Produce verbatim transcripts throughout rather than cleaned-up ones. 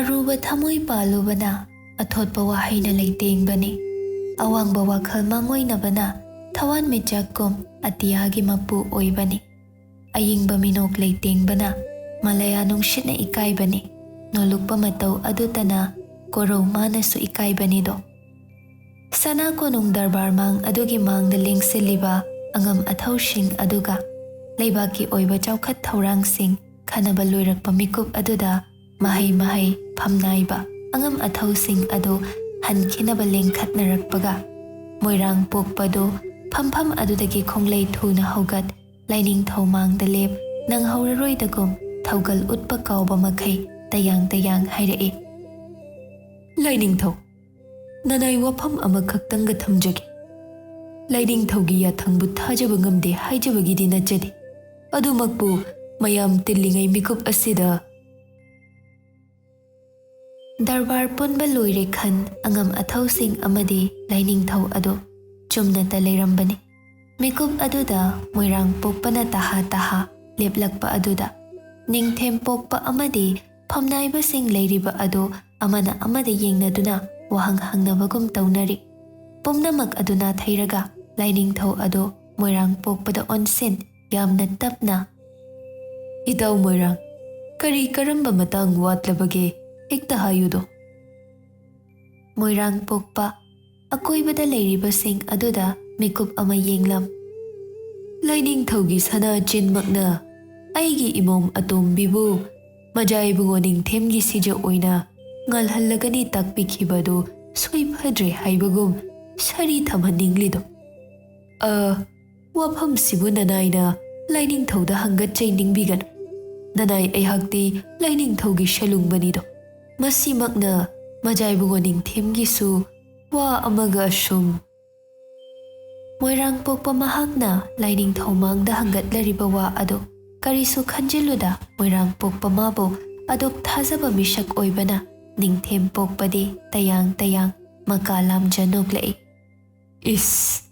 ꯑꯔꯨꯕ ꯊꯃꯣꯏ ꯄꯥꯜꯂꯨꯕꯅ ꯑꯊꯣꯠꯄ ꯋꯥꯍꯩꯅ ꯂꯩꯇꯦꯡꯕꯅꯤ꯫ ꯑꯋꯥꯡꯕ ꯋꯥꯈꯜ ꯃꯥꯡꯑꯣꯏꯅꯕꯅ ꯊꯋꯥꯟꯃꯤꯆꯥꯛꯀꯨꯝ ꯑꯇꯤꯌꯥꯒꯤ ꯃꯄꯨ ꯑꯣꯏꯕꯅꯤ꯫ ꯑꯌꯤꯡꯕ ꯃꯤꯅꯣꯛ ꯂꯩꯇꯦꯡꯕꯅ ꯃꯂꯌꯥ ꯅꯨꯡꯁꯤꯠꯅ ꯏꯀꯥꯏꯕꯅꯤ꯫ ꯅꯣꯂꯨꯛꯄ ꯃꯇꯧ ꯑꯗꯨꯇꯅ ꯀꯣꯔꯧ ꯃꯥꯅꯁꯨ ꯏꯀꯥꯏꯕꯅꯤꯗꯣ꯫ ꯁꯅꯥ ꯀꯣꯅꯨꯡ ꯗꯔꯕꯥꯔ ꯃꯥꯡ ꯑꯗꯨꯒꯤ ꯃꯥꯡꯗ ꯂꯦꯡꯁꯤꯜꯂꯤꯕ ꯑꯉꯝ ꯑꯊꯧꯁꯤꯡ ꯑꯗꯨꯒ ꯂꯩꯕꯥꯛꯀꯤ ꯑꯣꯏꯕ ꯆꯥꯎꯈꯠ ꯊꯧꯔꯥꯡꯁꯤꯡ ꯈꯟꯅꯕ ꯂꯣꯏꯔꯛꯄ ꯃꯤꯀꯨꯞ ꯑꯗꯨꯗ ꯃꯍꯩ ꯃꯍꯩ ꯐꯝꯅꯥꯏꯕ ꯑꯉꯝ ꯑꯊꯧꯁꯤꯡ ꯑꯗꯨ ꯍꯟꯈꯤꯅꯕ ꯂꯦꯡꯈꯠꯅꯔꯛꯄꯒ ꯃꯣꯏꯔꯥꯡ ꯄꯣꯛꯄꯗꯨ ꯐꯝꯐꯝ ꯑꯗꯨꯗꯒꯤ ꯈꯣꯡꯂꯩ ꯊꯨꯅ ꯍꯧꯒꯠ ꯂꯥꯏꯅꯤꯡꯊꯧ ꯃꯥꯡꯗ ꯂꯦꯞ ꯅꯪꯍꯧꯔꯔꯣꯏꯗꯒꯨꯝ ꯊꯧꯒꯜ ꯎꯠꯄ ꯀꯥꯎꯕ ꯃꯈꯩ ꯇꯌꯥꯡ ꯇꯌꯥꯡ ꯍꯥꯏꯔꯛꯏ꯫ ꯂꯥꯏꯅꯤꯡꯊꯧ, ꯅꯅꯥꯏ ꯋꯥꯐꯝ ꯑꯃꯈꯛꯇꯪꯒ ꯊꯝꯖꯒꯦ꯫ ꯂꯥꯏꯅꯤꯡꯊꯧꯒꯤ ꯌꯥꯊꯪꯕꯨ ꯊꯥꯖꯕ ꯉꯝꯗꯦ ꯍꯥꯏꯖꯕꯒꯤꯗꯤ ꯅꯠꯆꯗꯦ꯫ ꯑꯗꯨꯃꯛꯄꯨ ꯃꯌꯥꯝ ꯇꯤꯜꯂꯤꯉꯩ ꯃꯤꯀꯨꯞ ꯑꯁꯤꯗ ꯗꯔꯕꯥꯔ ꯄꯨꯟꯕ ꯂꯣꯏꯔꯦ ꯈꯟ ꯑꯉꯝ ꯑꯊꯧꯁꯤꯡ ꯑꯃꯗꯤ ꯂꯥꯏꯅꯤꯡꯊꯧ ꯑꯗꯨ ꯆꯨꯝꯅꯇ ꯂꯩꯔꯝꯕꯅꯤ꯫ ꯃꯤꯀꯨꯞ ꯑꯗꯨꯗ ꯃꯣꯏꯔꯥꯡ ꯄꯣꯛꯄꯅ ꯇꯍꯥ ꯇꯍꯥ ꯂꯦꯞꯂꯛꯄ ꯑꯗꯨꯗ ꯅꯤꯡꯊꯦꯝ ꯄꯣꯛꯄ ꯑꯃꯗꯤ ꯐꯝꯅꯥꯏꯕꯁꯤꯡ ꯂꯩꯔꯤꯕ ꯑꯗꯨ ꯑꯃꯅ ꯑꯃꯗ ꯌꯦꯡꯅꯗꯨꯅ ꯋꯥꯍꯪ ꯍꯪꯅꯕꯒꯨꯝ ꯇꯧꯅꯔꯤ꯫ ꯄꯨꯝꯅꯃꯛ ꯑꯗꯨ ꯅꯥꯊꯩꯔꯒ ꯂꯥꯏꯅꯤꯡꯊꯧ ꯑꯗꯨ ꯃꯣꯏꯔꯥꯡ ꯄꯣꯛꯄꯗ ꯑꯣꯟꯁꯤꯟ ꯌꯥꯝꯅ ꯇꯞꯅ, "ꯏꯇꯥꯎ ꯃꯣꯏꯔꯥꯡ, ꯀꯔꯤ ꯀꯔꯝꯕ ꯃꯇꯥꯡ ꯋꯥꯠꯂꯕꯒꯦ? ꯍꯦꯛꯇ ꯍꯥꯏꯌꯨꯗꯣ꯫" ꯃꯣꯏꯔꯥꯡ ꯄꯣꯛꯄ ꯑꯀꯣꯏꯕꯗ ꯂꯩꯔꯤꯕꯁꯤꯡ ꯑꯗꯨꯗ ꯃꯤꯀꯨꯞ ꯑꯃ ꯌꯦꯡꯂꯝ꯫ ꯂꯥꯏꯅꯤꯡꯊꯧꯒꯤ ꯁꯅꯥ ꯆꯤꯟꯃꯛꯅ ꯑꯩꯒꯤ ꯏꯃꯣꯝ ꯑꯇꯣꯝꯕꯤꯕꯨ ꯃꯖꯥ ꯏꯕꯨꯡꯉꯣ ꯅꯤꯡꯊꯦꯝꯒꯤ ꯁꯤꯖ ꯑꯣꯏꯅ ꯉꯥꯜꯍꯜꯂꯒꯅꯤ ꯇꯥꯛꯄꯤꯈꯤꯕꯗꯨ ꯁꯣꯏꯐꯗ꯭ꯔꯦ ꯍꯥꯏꯕꯒꯨꯝ ꯁꯥꯔꯤ ꯊꯝꯍꯟꯅꯤꯡꯂꯤꯗꯣ꯫ ꯑ, ꯋꯥꯐꯝꯁꯤꯕꯨ ꯅꯅꯥꯏꯅ ꯂꯥꯏꯅꯤꯡꯊꯧꯗ ꯍꯪꯒꯠꯆꯩ ꯅꯤꯡꯕꯤꯒꯅꯨ꯫ ꯅꯅꯥꯏ ꯑꯩꯍꯥꯛꯇꯤ ꯂꯥꯏꯅꯤꯡꯊꯧꯒꯤ ꯁꯦꯂꯨꯡꯕꯅꯤꯗꯣ꯫ ꯃꯁꯤꯃꯛꯅ ꯃꯖꯥ ꯏꯕꯨꯡꯉꯣ ꯅꯤꯡꯊꯦꯝꯒꯤꯁꯨ ꯋꯥ ꯑꯃꯒ ꯑꯁꯨꯝ꯫ ꯃꯣꯏꯔꯥꯡ ꯄꯣꯛꯄ ꯃꯍꯥꯛꯅ ꯂꯥꯏꯅꯤꯡꯊꯧ ꯃꯥꯡꯗ ꯍꯪꯒꯠꯂꯔꯤꯕ ꯋꯥ ꯑꯗꯨ ꯀꯔꯤꯁꯨ ꯈꯟꯖꯤꯜꯂꯨꯗ ꯃꯣꯏꯔꯥꯡ ꯄꯣꯛꯄ ꯃꯥꯕꯨ ꯑꯗꯨꯛ ꯊꯥꯖꯕ ꯃꯤꯁꯛ ꯑꯣꯏꯕꯅ ꯅꯤꯡꯊꯦꯝ ꯄꯣꯛꯄꯗꯤ ꯇꯌꯥꯡ ꯇꯌꯥꯡ ꯃꯀꯥ ꯂꯥꯝꯖ ꯅꯣꯛꯂꯛꯏ꯫ "ꯏꯁ,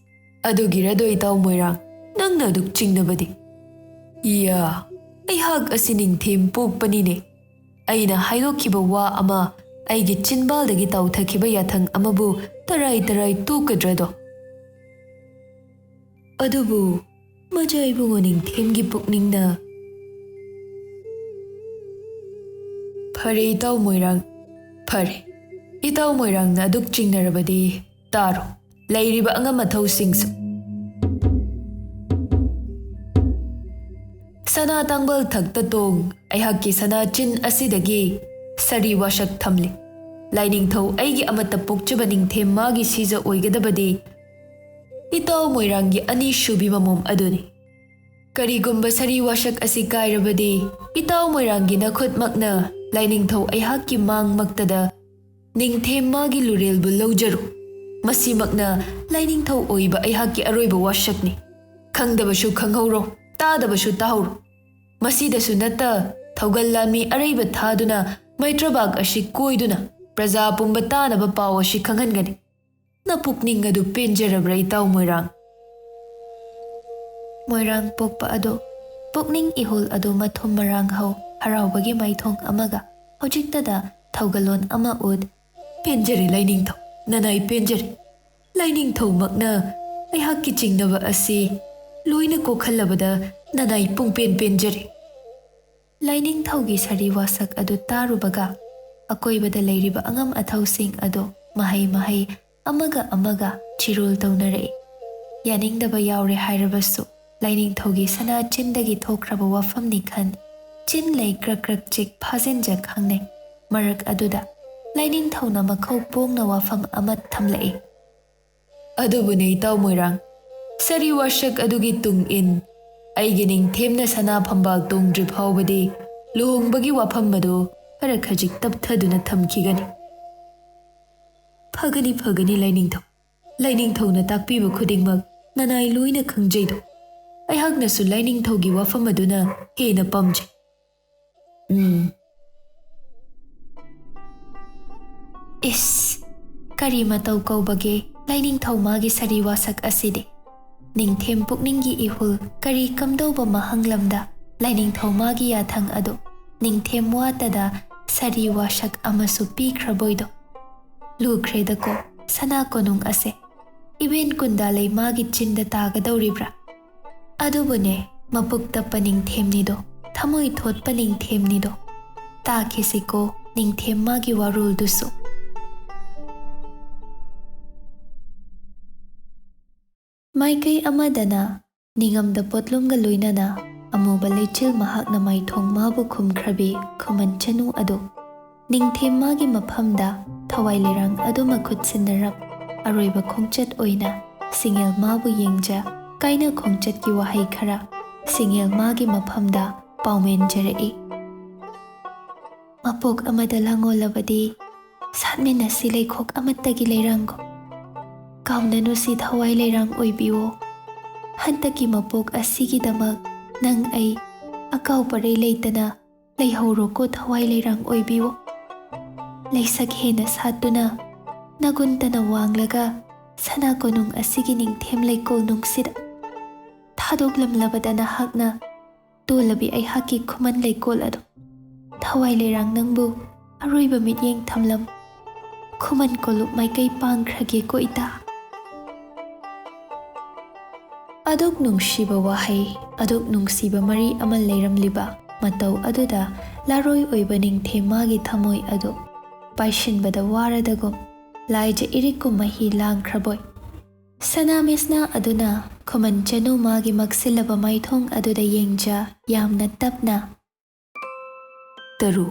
ꯑꯗꯨꯒꯤꯔꯗꯣ ꯏꯇꯥꯎ ꯃꯣꯏꯔꯥꯡ, ꯅꯪꯅ ꯑꯗꯨꯛ ꯆꯤꯡꯅꯕꯗꯤ?" "ꯏꯌꯥ, ꯑꯩꯍꯥꯛ ꯑꯁꯤ ꯅꯤꯡꯊꯦꯝ ꯄꯣꯛꯄꯅꯤꯅꯦ꯫ ꯑꯩꯅ ꯍꯥꯏꯗꯣꯛꯈꯤꯕ ꯋꯥ ꯑꯃ, ꯑꯩꯒꯤ ꯆꯤꯟꯕꯥꯜꯗꯒꯤ ꯇꯥꯎꯊꯈꯤꯕ ꯌꯥꯊꯪ ꯑꯃꯕꯨ ꯇꯔꯥꯏ ꯇꯔꯥꯏ ꯇꯣꯛꯀꯗ꯭ꯔꯗꯣ? ꯑꯗꯨꯕꯨ ꯃꯖꯥ ꯏꯕꯨꯡꯉꯣ ꯅꯤꯡꯊꯦꯝꯒꯤ ꯄꯨꯛꯅꯤꯡꯅ, "ꯐꯔꯦ ꯏꯇꯥꯎ ꯃꯣꯏꯔꯥꯡ, ꯐꯔꯦ꯫ ꯏꯇꯥꯎ ꯃꯣꯏꯔꯥꯡꯅ ꯑꯗꯨꯛ ꯆꯤꯡꯅꯔꯕꯗꯤ ꯇꯥꯔꯣ, ꯂꯩꯔꯤꯕ ꯑꯉꯝ ꯑꯊꯧꯁꯤꯡꯁꯨ꯫ ꯁꯅꯥ ꯇꯥꯡꯕꯜ ꯊꯛꯇ ꯇꯣꯡ, ꯑꯩꯍꯥꯛꯀꯤ ꯁꯅꯥ ꯆꯤꯟ ꯑꯁꯤꯗꯒꯤ ꯁꯥꯔꯤ ꯋꯥꯁꯛ ꯊꯝꯂꯤ꯫ ꯂꯥꯏꯅꯤꯡꯊꯧ ꯑꯩꯒꯤ ꯑꯃꯠꯇ ꯄꯣꯛꯆꯕ ꯅꯤꯡꯊꯦꯝ ꯃꯥꯒꯤ ꯁꯤꯖ ꯑꯣꯏꯒꯗꯕꯗꯤ ꯏꯇꯥꯎ ꯃꯣꯏꯔꯥꯡꯒꯤ ꯑꯅꯤꯁꯨꯕꯤ ꯃꯃꯣꯝ ꯑꯗꯨꯅꯤ꯫ ꯀꯔꯤꯒꯨꯝꯕ ꯁꯥꯔꯤ ꯋꯥꯁꯛ ꯑꯁꯤ ꯀꯥꯏꯔꯕꯗꯤ, ꯏꯇꯥꯎ ꯃꯣꯏꯔꯥꯡꯒꯤ ꯅꯈꯨꯠꯃꯛꯅ ꯂꯥꯏꯅꯤꯡꯊꯧ ꯑꯩꯍꯥꯛꯀꯤ ꯃꯥꯡꯃꯛꯇꯗ ꯅꯤꯡꯊꯦꯝ ꯃꯥꯒꯤ ꯂꯨꯔꯦꯜꯕꯨ ꯂꯧꯖꯔꯨ꯫ ꯃꯁꯤꯃꯛꯅ ꯂꯥꯏꯅꯤꯡꯊꯧ ꯑꯣꯏꯕ ꯑꯩꯍꯥꯛꯀꯤ ꯑꯔꯣꯏꯕ ꯋꯥꯁꯛꯅꯤ꯫ ꯈꯪꯗꯕꯁꯨ ꯈꯪꯍꯧꯔꯣ, ꯇꯥꯗꯕꯁꯨ ꯇꯥꯍꯧꯔꯣ꯫ ꯃꯁꯤꯗꯁꯨ ꯅꯠꯇ, ꯊꯧꯒꯜ ꯂꯥꯟꯃꯤ ꯑꯔꯩꯕ ꯊꯥꯗꯨꯅ ꯃꯩꯇ꯭ꯔꯕꯥꯛ ꯑꯁꯤ ꯀꯣꯏꯗꯨꯅ ꯄ꯭ꯔꯖꯥ ꯄꯨꯝꯕ ꯇꯥꯅꯕ ꯄꯥꯎ ꯑꯁꯤ ꯈꯪꯍꯟꯒꯅꯤ꯫ ꯅꯄꯨꯛꯅꯤꯡ ꯑꯗꯨ ꯄꯦꯟꯖꯔꯕ꯭ꯔꯥ, ꯏꯇꯥꯎ ꯃꯣꯏꯔꯥꯡ?" ꯃꯣꯏꯔꯥꯡ ꯄꯣꯛꯄ ꯑꯗꯨ, ꯄꯨꯛꯅꯤꯡ ꯏꯍꯨꯜ ꯑꯗꯨ ꯃꯊꯨꯝ ꯃꯔꯥꯡ ꯍꯧ, ꯍꯔꯥꯎꯕꯒꯤ ꯃꯥꯏꯊꯣꯡ ꯑꯃꯒ ꯍꯧꯖꯤꯛꯇꯗ ꯊꯧꯒꯜꯂꯣꯟ ꯑꯃ ꯎꯠ꯫ "ꯄꯦꯟꯖꯔꯦ ꯂꯥꯏꯅꯤꯡꯊꯧ, ꯅꯅꯥꯏ ꯄꯦꯟꯖꯔꯦ꯫ ꯂꯥꯏꯅꯤꯡꯊꯧꯃꯛꯅ ꯑꯩꯍꯥꯛꯀꯤ ꯆꯤꯡꯅꯕ ꯑꯁꯤ ꯂꯣꯏꯅ ꯀꯣꯛꯍꯜꯂꯕꯗ ꯅꯅꯥꯏ ꯄꯨꯡꯄꯦꯟ ꯄꯦꯟꯖꯔꯦ꯫" ꯂꯥꯏꯅꯤꯡꯊꯧꯒꯤ ꯁꯥꯔꯤ ꯋꯥꯁꯛ ꯑꯗꯨ ꯇꯥꯔꯨꯕꯒ, ꯑꯀꯣꯏꯕꯗ ꯂꯩꯔꯤꯕ ꯑꯉꯝ ꯑꯊꯧꯁꯤꯡ ꯑꯗꯨ ꯃꯍꯩ ꯃꯍꯩ ꯑꯃꯒ ꯑꯃꯒ ꯆꯤꯔꯣꯜ ꯇꯧꯅꯔꯛꯏ꯫ ꯌꯥꯅꯤꯡꯗꯕ ꯌꯥꯎꯔꯦ ꯍꯥꯏꯔꯕꯁꯨ, ꯂꯥꯏꯅꯤꯡꯊꯧꯒꯤ ꯁꯅꯥ ꯆꯤꯟꯗꯒꯤ ꯊꯣꯛꯈ꯭ꯔꯕ ꯋꯥꯐꯝꯅꯤ ꯈꯟ, ꯆꯤꯟ ꯂꯩ ꯀ꯭ꯔꯛ ꯀ꯭ꯔꯛ ꯆꯤꯛ ꯐꯥꯖꯤꯟꯖ ꯈꯪꯅꯩ꯫ ꯃꯔꯛ ꯑꯗꯨꯗ ꯂꯥꯏꯅꯤꯡꯊꯧꯅ ꯃꯈꯧ ꯄꯣꯡꯅ ꯋꯥꯐꯝ ꯑꯃ ꯊꯝꯂꯛꯏ꯫ "ꯑꯗꯨꯕꯨꯅꯦ ꯏꯇꯥꯎ ꯃꯣꯏꯔꯥꯡ, ꯁꯥꯔꯤ ꯋꯥꯁꯛ ꯑꯗꯨꯒꯤ ꯇꯨꯡ ꯏꯟ, ꯑꯩꯒꯤ ꯅꯤꯡꯊꯦꯝꯅ ꯁꯅꯥ ꯐꯝꯕꯥꯜ ꯇꯣꯡꯗ꯭ꯔꯤ ꯐꯥꯎꯕꯗꯤ ꯂꯨꯍꯣꯡꯕꯒꯤ ꯋꯥꯐꯝ ꯑꯗꯨ ꯈꯔ ꯈꯖꯤꯛ ꯇꯞꯊꯗꯨꯅ ꯊꯝꯈꯤꯒꯅꯤ꯫" "ꯐꯒꯅꯤ, ꯐꯒꯅꯤ ꯂꯥꯏꯅꯤꯡꯊꯧ꯫ ꯂꯥꯏꯅꯤꯡꯊꯧꯅ ꯇꯥꯛꯄꯤꯕ ꯈꯨꯗꯤꯡꯃꯛ ꯅꯅꯥꯏ ꯂꯣꯏꯅ ꯈꯪꯖꯩꯗꯣ꯫ ꯑꯩꯍꯥꯛꯅꯁꯨ ꯂꯥꯏꯅꯤꯡꯊꯧꯒꯤ ꯋꯥꯐꯝ ꯑꯗꯨꯅ ꯍꯦꯟꯅ ꯄꯥꯝꯖꯩ꯫" ꯎꯝ꯫ ꯏꯁ, ꯀꯔꯤ ꯃꯇꯧ ꯀꯧꯕꯒꯦ ꯂꯥꯏꯅꯤꯡꯊꯧ ꯃꯥꯒꯤ ꯁꯥꯔꯤ ꯋꯥꯁꯛ ꯑꯁꯤꯗꯤ? ꯅꯤꯡꯊꯦꯝ ꯄꯨꯛꯅꯤꯡꯒꯤ ꯏꯍꯨꯜ ꯀꯔꯤ ꯀꯝꯗꯧꯕ ꯃꯍꯪꯂꯝꯗ ꯂꯥꯏꯅꯤꯡꯊꯧ ꯃꯥꯒꯤ ꯌꯥꯊꯪ ꯑꯗꯨ ꯅꯤꯡꯊꯦꯝ ꯋꯥꯇꯗ ꯁꯥꯔꯤ ꯋꯥꯁꯛ ꯑꯃꯁꯨ ꯄꯤꯈ꯭ꯔꯕꯣꯏꯗꯣ꯫ ꯂꯨꯈ꯭ꯔꯦꯗꯀꯣ ꯁꯅꯥ ꯀꯣꯅꯨꯡ ꯑꯁꯦ꯫ ꯏꯕꯦꯟ ꯀꯨꯟꯗꯥꯂꯩ ꯃꯥꯒꯤ ꯆꯤꯟꯗ ꯇꯥꯒꯗꯧꯔꯤꯕ꯭ꯔꯥ? ꯑꯗꯨꯕꯨꯅꯦ, ꯃꯄꯨꯛ ꯇꯞꯄ ꯅꯤꯡꯊꯦꯝꯅꯤꯗꯣ, ꯊꯃꯣꯏ ꯊꯣꯠꯄ ꯅꯤꯡꯊꯦꯝꯅꯤꯗꯣ꯫ ꯇꯥꯈꯤꯁꯤꯀꯣ ꯅꯤꯡꯊꯦꯝ ꯃꯥꯒꯤ ꯋꯥꯔꯣꯜꯗꯨꯁꯨ꯫ ꯃꯥꯏꯀꯩ ꯑꯃꯗꯅ ꯅꯤꯡꯉꯝꯗ ꯄꯣꯠꯂꯨꯝꯒ ꯂꯣꯏꯅꯅ ꯑꯃꯨꯕ ꯂꯩꯆꯤꯜ ꯃꯍꯥꯛꯅ ꯃꯥꯏꯊꯣꯡ ꯃꯥꯕꯨ ꯈꯨꯝꯈ꯭ꯔꯕꯤ ꯈꯨꯃꯟ ꯆꯅꯨ ꯑꯗꯨ ꯅꯤꯡꯊꯦꯝ ꯃꯥꯒꯤ ꯃꯐꯝꯗ ꯊꯋꯥꯏ ꯂꯩꯔꯥꯡ ꯑꯗꯨ ꯃꯈꯨꯠ ꯁꯤꯟꯅꯔꯞ ꯑꯔꯣꯏꯕ ꯈꯣꯡꯆꯠ ꯑꯣꯏꯅ ꯁꯤꯡꯉꯦꯜ ꯃꯥꯕꯨ ꯌꯦꯡꯖ ꯀꯥꯏꯅ ꯈꯣꯡꯆꯠꯀꯤ ꯋꯥꯍꯩ ꯈꯔ ꯁꯤꯡꯉꯦꯜ ꯃꯥꯒꯤ ꯃꯐꯝꯗ ꯄꯥꯎꯃꯦꯟꯖꯔꯛꯏ꯫ ꯃꯄꯣꯛ ꯑꯃꯗ ꯂꯥꯡꯉꯣꯜꯂꯕꯗꯤ ꯁꯥꯠꯃꯤꯟꯅꯁꯤ ꯂꯩꯈꯣꯛ ꯑꯃꯠꯇꯒꯤ ꯂꯩꯔꯥꯡꯒꯨꯝ꯫ ꯀꯥꯎꯅꯅꯨꯁꯤ ꯊꯋꯥꯏ ꯂꯩꯔꯥꯡ ꯑꯣꯏꯕꯤꯌꯣ꯫ ꯍꯟꯗꯛꯀꯤ ꯃꯄꯣꯛ ꯑꯁꯤꯒꯤꯗꯃꯛ ꯅꯪ ꯑꯩ ꯑꯀꯥꯎ ꯄꯔꯩ ꯂꯩꯇꯅ ꯂꯩꯍꯧꯔꯣꯀꯣ ꯊꯋꯥꯏ ꯂꯩꯔꯥꯡ ꯑꯣꯏꯕꯤꯌꯣ꯫ ꯂꯩꯁꯛ ꯍꯦꯟꯅ ꯁꯥꯠꯇꯨꯅ ꯅꯒꯨꯟꯇꯅ ꯋꯥꯡꯂꯒ ꯁꯅꯥ ꯀꯣꯅꯨꯡ ꯑꯁꯤꯒꯤ ꯅꯤꯡꯊꯦꯝ ꯂꯩꯀꯣꯜ ꯅꯨꯡꯁꯤꯗ ꯊꯥꯗꯣꯛꯂꯝꯂꯕꯗ ꯅꯍꯥꯛꯅ ꯇꯣꯜꯂꯕꯤ ꯑꯩꯍꯥꯛꯀꯤ ꯈꯨꯃꯟ ꯂꯩꯀꯣꯜ ꯑꯗꯣ꯫ ꯊꯋꯥꯏ ꯂꯩꯔꯥꯡ ꯅꯪꯕꯨ ꯑꯔꯣꯏꯕ ꯃꯤꯠꯌꯦꯡ ꯊꯝꯂꯝ ꯈꯨꯃꯟ ꯀꯣꯂꯨꯞ ꯃꯥꯏꯀꯩ ꯄꯥꯡꯈ꯭ꯔꯒꯦꯀꯣ ꯏꯇꯥ꯫ ꯑꯗꯨꯛ ꯅꯨꯡꯁꯤꯕ ꯋꯥꯍꯩ, ꯑꯗꯨꯛ ꯅꯨꯡꯁꯤꯕ ꯃꯔꯤ ꯑꯃ ꯂꯩꯔꯝꯂꯤꯕ ꯃꯇꯧ ꯑꯗꯨꯗ ꯂꯥꯔꯣꯏ ꯑꯣꯏꯕ ꯅꯤꯡꯊꯦꯝ ꯃꯥꯒꯤ ꯊꯃꯣꯏ ꯑꯗꯨ ꯄꯥꯏꯁꯤꯟꯕꯗ ꯋꯥꯔꯗꯒꯨꯝ ꯂꯥꯏꯖ ꯏꯔꯤꯛꯀꯨꯝ ꯃꯍꯤ ꯂꯥꯡꯈ꯭ꯔꯕꯣꯏ꯫ ꯁꯅꯥ ꯃꯤꯁꯅꯥ ꯑꯗꯨꯅ ꯈꯨꯃꯟ ꯆꯅꯨ ꯃꯥꯒꯤ ꯃꯛꯁꯤꯜꯂꯕ ꯃꯥꯏꯊꯣꯡ ꯑꯗꯨꯗ ꯌꯦꯡꯖ ꯌꯥꯝꯅ ꯇꯞꯅ, ꯇꯔꯨ꯫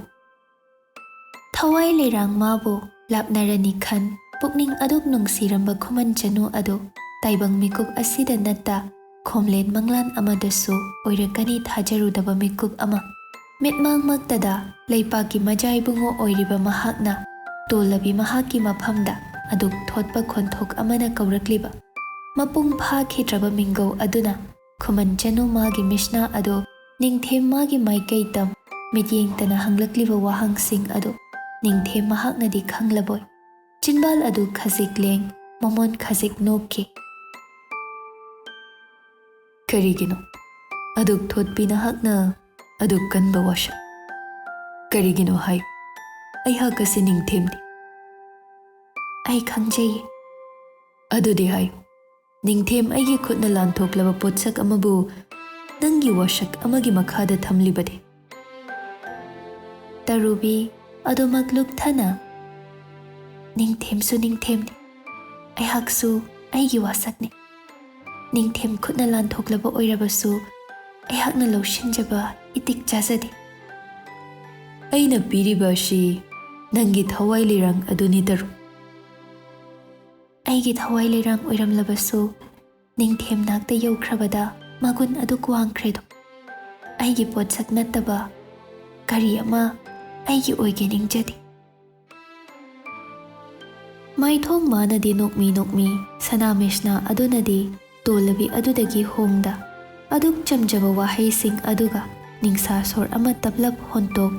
ꯊꯋꯥꯏ ꯂꯩꯔꯥꯡ ꯃꯥꯕꯨ ꯂꯥꯞꯅꯔꯅꯤ ꯈꯟ ꯄꯨꯛꯅꯤꯡ ꯑꯗꯨꯛ ꯅꯨꯡꯁꯤꯔꯝꯕ ꯈꯨꯃꯟ ꯆꯅꯨ ꯑꯗꯨ ꯇꯥꯏꯕꯪ ꯃꯤꯀꯨꯞ ꯑꯁꯤꯗ ꯅꯠꯇ ꯈꯣꯝꯂꯦꯟ ꯃꯪꯂꯥꯟ ꯑꯃꯗꯁꯨ ꯑꯣꯏꯔꯛꯀꯅꯤ ꯊꯥꯖꯔꯨꯗꯕ ꯃꯤꯀꯨꯞ ꯑꯃ꯫ ꯃꯤꯠꯃꯥꯡꯃꯛꯇꯗ ꯂꯩꯄꯥꯛꯀꯤ ꯃꯖꯥꯏꯕꯨꯡꯉꯣ ꯑꯣꯏꯔꯤꯕ ꯃꯍꯥꯛꯅ ꯇꯣꯜꯂꯕꯤ ꯃꯍꯥꯛꯀꯤ ꯃꯐꯝꯗ ꯑꯗꯨꯛ ꯊꯣꯠꯄ ꯈꯣꯟꯊꯣꯛ ꯑꯃꯅ ꯀꯧꯔꯛꯂꯤꯕ ꯃꯄꯨꯡ ꯐꯥꯈꯤꯗ꯭ꯔꯕ ꯃꯤꯡꯒꯧ ꯑꯗꯨꯅ ꯈꯨꯃꯟ ꯆꯅꯨ ꯃꯥꯒꯤ ꯃꯤꯁꯅꯥ ꯑꯗꯣ ꯅꯤꯡꯊꯦꯝ ꯃꯥꯒꯤ ꯃꯥꯏꯀꯩ ꯇꯝ ꯃꯤꯠꯌꯦꯡꯇꯅ ꯍꯪꯂꯛꯂꯤꯕ ꯋꯥꯍꯪꯁꯤꯡ ꯑꯗꯨ ꯅꯤꯡꯊꯦꯝ ꯃꯍꯥꯛꯅꯗꯤ ꯈꯪꯂꯕꯣꯏ꯫ ꯆꯤꯟꯕꯥꯜ ꯑꯗꯨ ꯈꯖꯤꯛ ꯂꯦꯡ, ꯃꯃꯣꯟ ꯈꯖꯤꯛ ꯅꯣꯛꯈꯤ꯫ ꯀꯔꯤꯒꯤꯅꯣ ꯑꯗꯨꯛ ꯊꯣꯠꯄꯤ ꯅꯍꯥꯛꯅ ꯑꯗꯨꯛ ꯀꯟꯕ ꯋꯥꯁꯛ? ꯀꯔꯤꯒꯤꯅꯣ ꯍꯥꯏ꯫ ꯑꯩꯍꯥꯛ ꯑꯁꯤ ꯅꯤꯡꯊꯦꯝꯅꯤ꯫ ꯑꯩ ꯈꯪꯖꯩꯌꯦ꯫ ꯑꯗꯨꯗꯤ ꯍꯥꯏ, ꯅꯤꯡꯊꯦꯝ ꯑꯩꯒꯤ ꯈꯨꯠꯅ ꯂꯥꯟꯊꯣꯛꯂꯕ ꯄꯣꯠꯁꯛ ꯑꯃꯕꯨ ꯅꯪꯒꯤ ꯋꯥꯁꯛ ꯑꯃꯒꯤ ꯃꯈꯥꯗ ꯊꯝꯂꯤꯕꯗꯤ? ꯇꯔꯨꯕꯤ ꯑꯗꯨꯃꯛ ꯂꯨꯞꯊꯅ, ꯅꯤꯡꯊꯦꯝꯁꯨ ꯅꯤꯡꯊꯦꯝꯅꯤ, ꯑꯩꯍꯥꯛꯁꯨ ꯑꯩꯒꯤ ꯋꯥꯁꯛꯅꯤ꯫ ꯅꯤꯡꯊꯦꯝ ꯈꯨꯠꯅ ꯂꯥꯟꯊꯣꯛꯂꯕ ꯑꯣꯏꯔꯕꯁꯨ ꯑꯩꯍꯥꯛꯅ ꯂꯧꯁꯤꯟꯖꯕ ꯏꯇꯤꯛ ꯆꯥꯖꯗꯦ꯫ ꯑꯩꯅ ꯄꯤꯔꯤꯕ ꯑꯁꯤ ꯅꯪꯒꯤ ꯊꯋꯥꯏ ꯂꯩꯔꯥꯡ ꯑꯗꯨꯅꯤ, ꯇꯔꯨ꯫ ꯑꯩꯒꯤ ꯊꯋꯥꯏ ꯂꯩꯔꯥꯡ ꯑꯣꯏꯔꯝꯂꯕꯁꯨ ꯅꯤꯡꯊꯦꯝ ꯅꯥꯛꯇ ꯌꯧꯈ꯭ꯔꯕꯗ ꯃꯒꯨꯟ ꯑꯗꯨ ꯀ꯭ꯋꯥꯡꯈ꯭ꯔꯦꯗꯣ꯫ ꯑꯩꯒꯤ ꯄꯣꯠꯁꯛ ꯅꯠꯇꯕ ꯀꯔꯤ ꯑꯃ ꯑꯩꯒꯤ ꯑꯣꯏꯒꯦ ꯅꯤꯡꯖꯗꯦ꯫ ꯃꯥꯏꯊꯣꯡ ꯃꯥꯅꯗꯤ ꯅꯣꯛꯃꯤ ꯅꯣꯛꯃꯤ, ꯁꯅꯥ ꯃꯦꯁꯅꯥ ꯑꯗꯨꯅꯗꯤ ꯇꯣꯜꯂꯕꯤ ꯑꯗꯨꯗꯒꯤ ꯍꯣꯡꯗ ꯑꯗꯨꯛ ꯆꯝꯖꯕ ꯋꯥꯍꯩꯁꯤꯡ ꯑꯗꯨꯒ ꯅꯤꯡꯁꯥ ꯁꯣꯔ ꯑꯃ ꯇꯞꯂꯞ ꯍꯣꯟꯇꯣꯛ꯫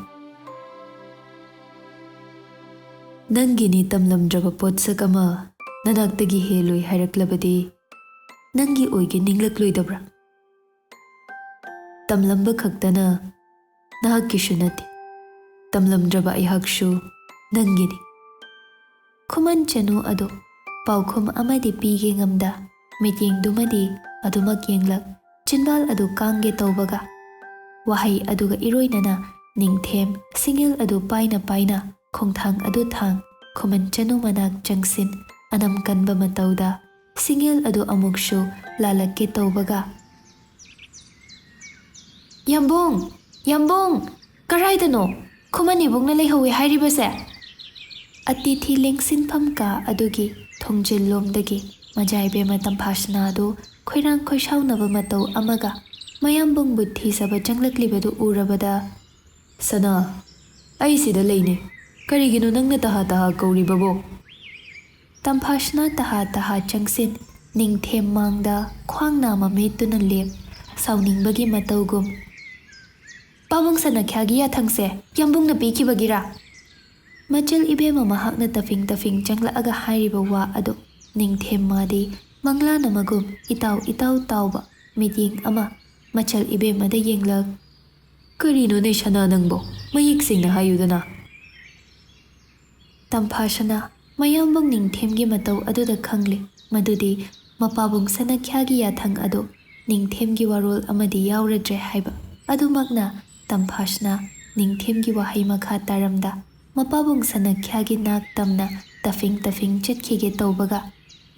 ꯅꯪꯒꯤꯅꯤ ꯇꯝꯂꯝꯗ꯭ꯔꯕ ꯄꯣꯠꯁꯛ ꯑꯃ ꯅꯅꯥꯛꯇꯒꯤ ꯍꯦꯜꯂꯣꯏ ꯍꯥꯏꯔꯛꯂꯕꯗꯤ ꯅꯪꯒꯤ ꯑꯣꯏꯒꯦ ꯅꯤꯡꯂꯛꯂꯣꯏꯗꯕ꯭ꯔꯥ? ꯇꯝꯂꯝꯕ ꯈꯛꯇꯅ ꯅꯍꯥꯛꯀꯤꯁꯨ ꯅꯠꯇꯦ, ꯇꯝꯂꯝꯗ꯭ꯔꯕ ꯑꯩꯍꯥꯛꯁꯨ ꯅꯪꯒꯤꯅꯤ꯫ ꯈꯨꯃꯟ ꯆꯅꯨ ꯑꯗꯨ ꯄꯥꯎꯈꯨꯝ ꯑꯃꯗꯤ ꯄꯤꯒꯦ ꯉꯝꯗ, ꯃꯤꯠꯌꯦꯡꯗꯨꯃꯗꯤ ꯑꯗꯨꯃꯛ ꯌꯦꯡꯂꯛ, ꯆꯤꯟꯕꯥꯜ ꯑꯗꯨ ꯀꯥꯡꯒꯦ ꯇꯧꯕꯒ, ꯋꯥꯍꯩ ꯑꯗꯨꯒ ꯏꯔꯣꯏꯅꯅ ꯅꯤꯡꯊꯦꯝ ꯁꯤꯡꯒꯦꯜ ꯑꯗꯨ ꯄꯥꯏꯅ ꯄꯥꯏꯅ ꯈꯣꯡꯊꯥꯡ ꯑꯗꯨ ꯊꯥꯡ, ꯈꯨꯃꯟ ꯆꯅꯨ ꯃꯅꯥꯛ ꯆꯪꯁꯤꯟ, ꯑꯅꯝ ꯀꯟꯕ ꯃꯇꯧꯗ ꯁꯤꯡꯒꯦꯜ ꯑꯗꯨ ꯑꯃꯨꯛꯁꯨ ꯂꯥꯜꯂꯛꯀꯦ ꯇꯧꯕꯒ, "ꯌꯥꯝꯕꯨꯡ! ꯌꯥꯝꯕꯨꯡ! ꯀꯔꯥꯏꯗꯅꯣ? ꯈꯨꯃꯟ ꯏꯕꯨꯡꯅ ꯂꯩꯍꯧꯋꯦ ꯍꯥꯏꯔꯤꯕꯁꯦ?" ꯑꯇꯤꯊꯤ ꯂꯦꯡꯁꯤꯟꯐꯝ ꯀꯥ ꯑꯗꯨꯒꯤ ꯊꯣꯡꯖꯤꯜ ꯂꯣꯝꯗꯒꯤ ꯃꯖꯥꯏꯕꯦꯝꯃ ꯇꯝꯐꯥꯁꯅꯥꯗꯨ ꯈꯣꯏꯔꯥꯡ ꯈꯣꯏꯁꯥꯎꯅꯕ ꯃꯇꯧ ꯑꯃꯒ ꯃꯌꯥꯝꯕꯨꯡꯕꯨ ꯊꯤꯖꯕ ꯆꯪꯂꯛꯂꯤꯕꯗꯨ ꯎꯔꯕꯗ, "ꯁꯅꯥ, ꯑꯩ ꯁꯤꯗ ꯂꯩꯅꯦ꯫ ꯀꯔꯤꯒꯤꯅꯣ ꯅꯪꯅ ꯇꯍꯥ ꯇꯍꯥ ꯀꯧꯔꯤꯕꯕꯣ?" ꯇꯝꯐꯥꯁꯅꯥ ꯇꯍꯥ ꯇꯍꯥ ꯆꯪꯁꯤꯟ, ꯅꯤꯡꯊꯦꯝ ꯃꯥꯡꯗ ꯈ꯭ꯋꯥꯡ ꯅꯥꯝꯃ ꯃꯦꯠꯇꯨꯅ ꯂꯦꯞ, ꯁꯥꯎꯅꯤꯡꯕꯒꯤ ꯃꯇꯧꯒꯨꯝ, "ꯄꯥꯕꯨꯡ ꯁꯅꯥꯈ꯭ꯌꯥꯒꯤ ꯌꯥꯊꯪꯁꯦ ꯌꯥꯝꯕꯨꯡꯅ ꯄꯤꯈꯤꯕꯒꯤꯔꯥ?" ꯃꯆꯜ ꯏꯕꯦꯝꯃ ꯃꯍꯥꯛꯅ ꯇꯐꯤꯡ ꯇꯐꯤꯡ ꯆꯪꯂꯛꯑꯒ ꯍꯥꯏꯔꯤꯕ ꯋꯥ ꯑꯗꯨ ꯅꯤꯡꯊꯦꯝ ꯃꯥꯗꯤ ꯃꯪꯂꯥꯟ ꯑꯃꯒꯨꯝ ꯏꯇꯥꯎ ꯏꯇꯥꯎ ꯇꯥꯎꯕ ꯃꯤꯠꯌꯦꯡ ꯑꯃ ꯃꯆꯜ ꯏꯕꯦꯝꯃꯗ ꯌꯦꯡꯂꯛ꯫ "ꯀꯔꯤꯅꯣꯅꯦ ꯁꯅꯥ ꯅꯪꯕꯣ? ꯃꯌꯦꯛ ꯁꯦꯡꯅ ꯍꯥꯏꯌꯨꯗꯅ!" ꯇꯝꯐꯥ ꯁꯅꯥ ꯃꯌꯥꯝꯕꯨꯡ ꯅꯤꯡꯊꯦꯝꯒꯤ ꯃꯇꯧ ꯑꯗꯨꯗ ꯈꯪꯂꯦ, ꯃꯗꯨꯗꯤ ꯃꯄꯥꯕꯨꯡ ꯁꯅꯥꯈ꯭ꯌꯥꯒꯤ ꯌꯥꯊꯪ ꯑꯗꯨ ꯅꯤꯡꯊꯦꯝꯒꯤ ꯋꯥꯔꯣꯜ ꯑꯃꯗꯤ ꯌꯥꯎꯔꯗ꯭ꯔꯦ ꯍꯥꯏꯕ꯫ ꯑꯗꯨꯃꯛꯅ ꯇꯝꯐꯥ ꯁꯅꯥ ꯅꯤꯡꯊꯦꯝꯒꯤ ꯋꯥꯍꯩ ꯃꯈꯥ ꯇꯥꯔꯝꯗ ꯃꯄꯥꯕꯨꯡ ꯁꯅꯥꯈ꯭ꯌꯥꯒꯤ ꯅꯥꯛ ꯇꯝꯅ ꯇꯐꯤꯡ ꯇꯐꯤꯡ ꯆꯠꯈꯤꯒꯦ ꯇꯧꯕꯒ,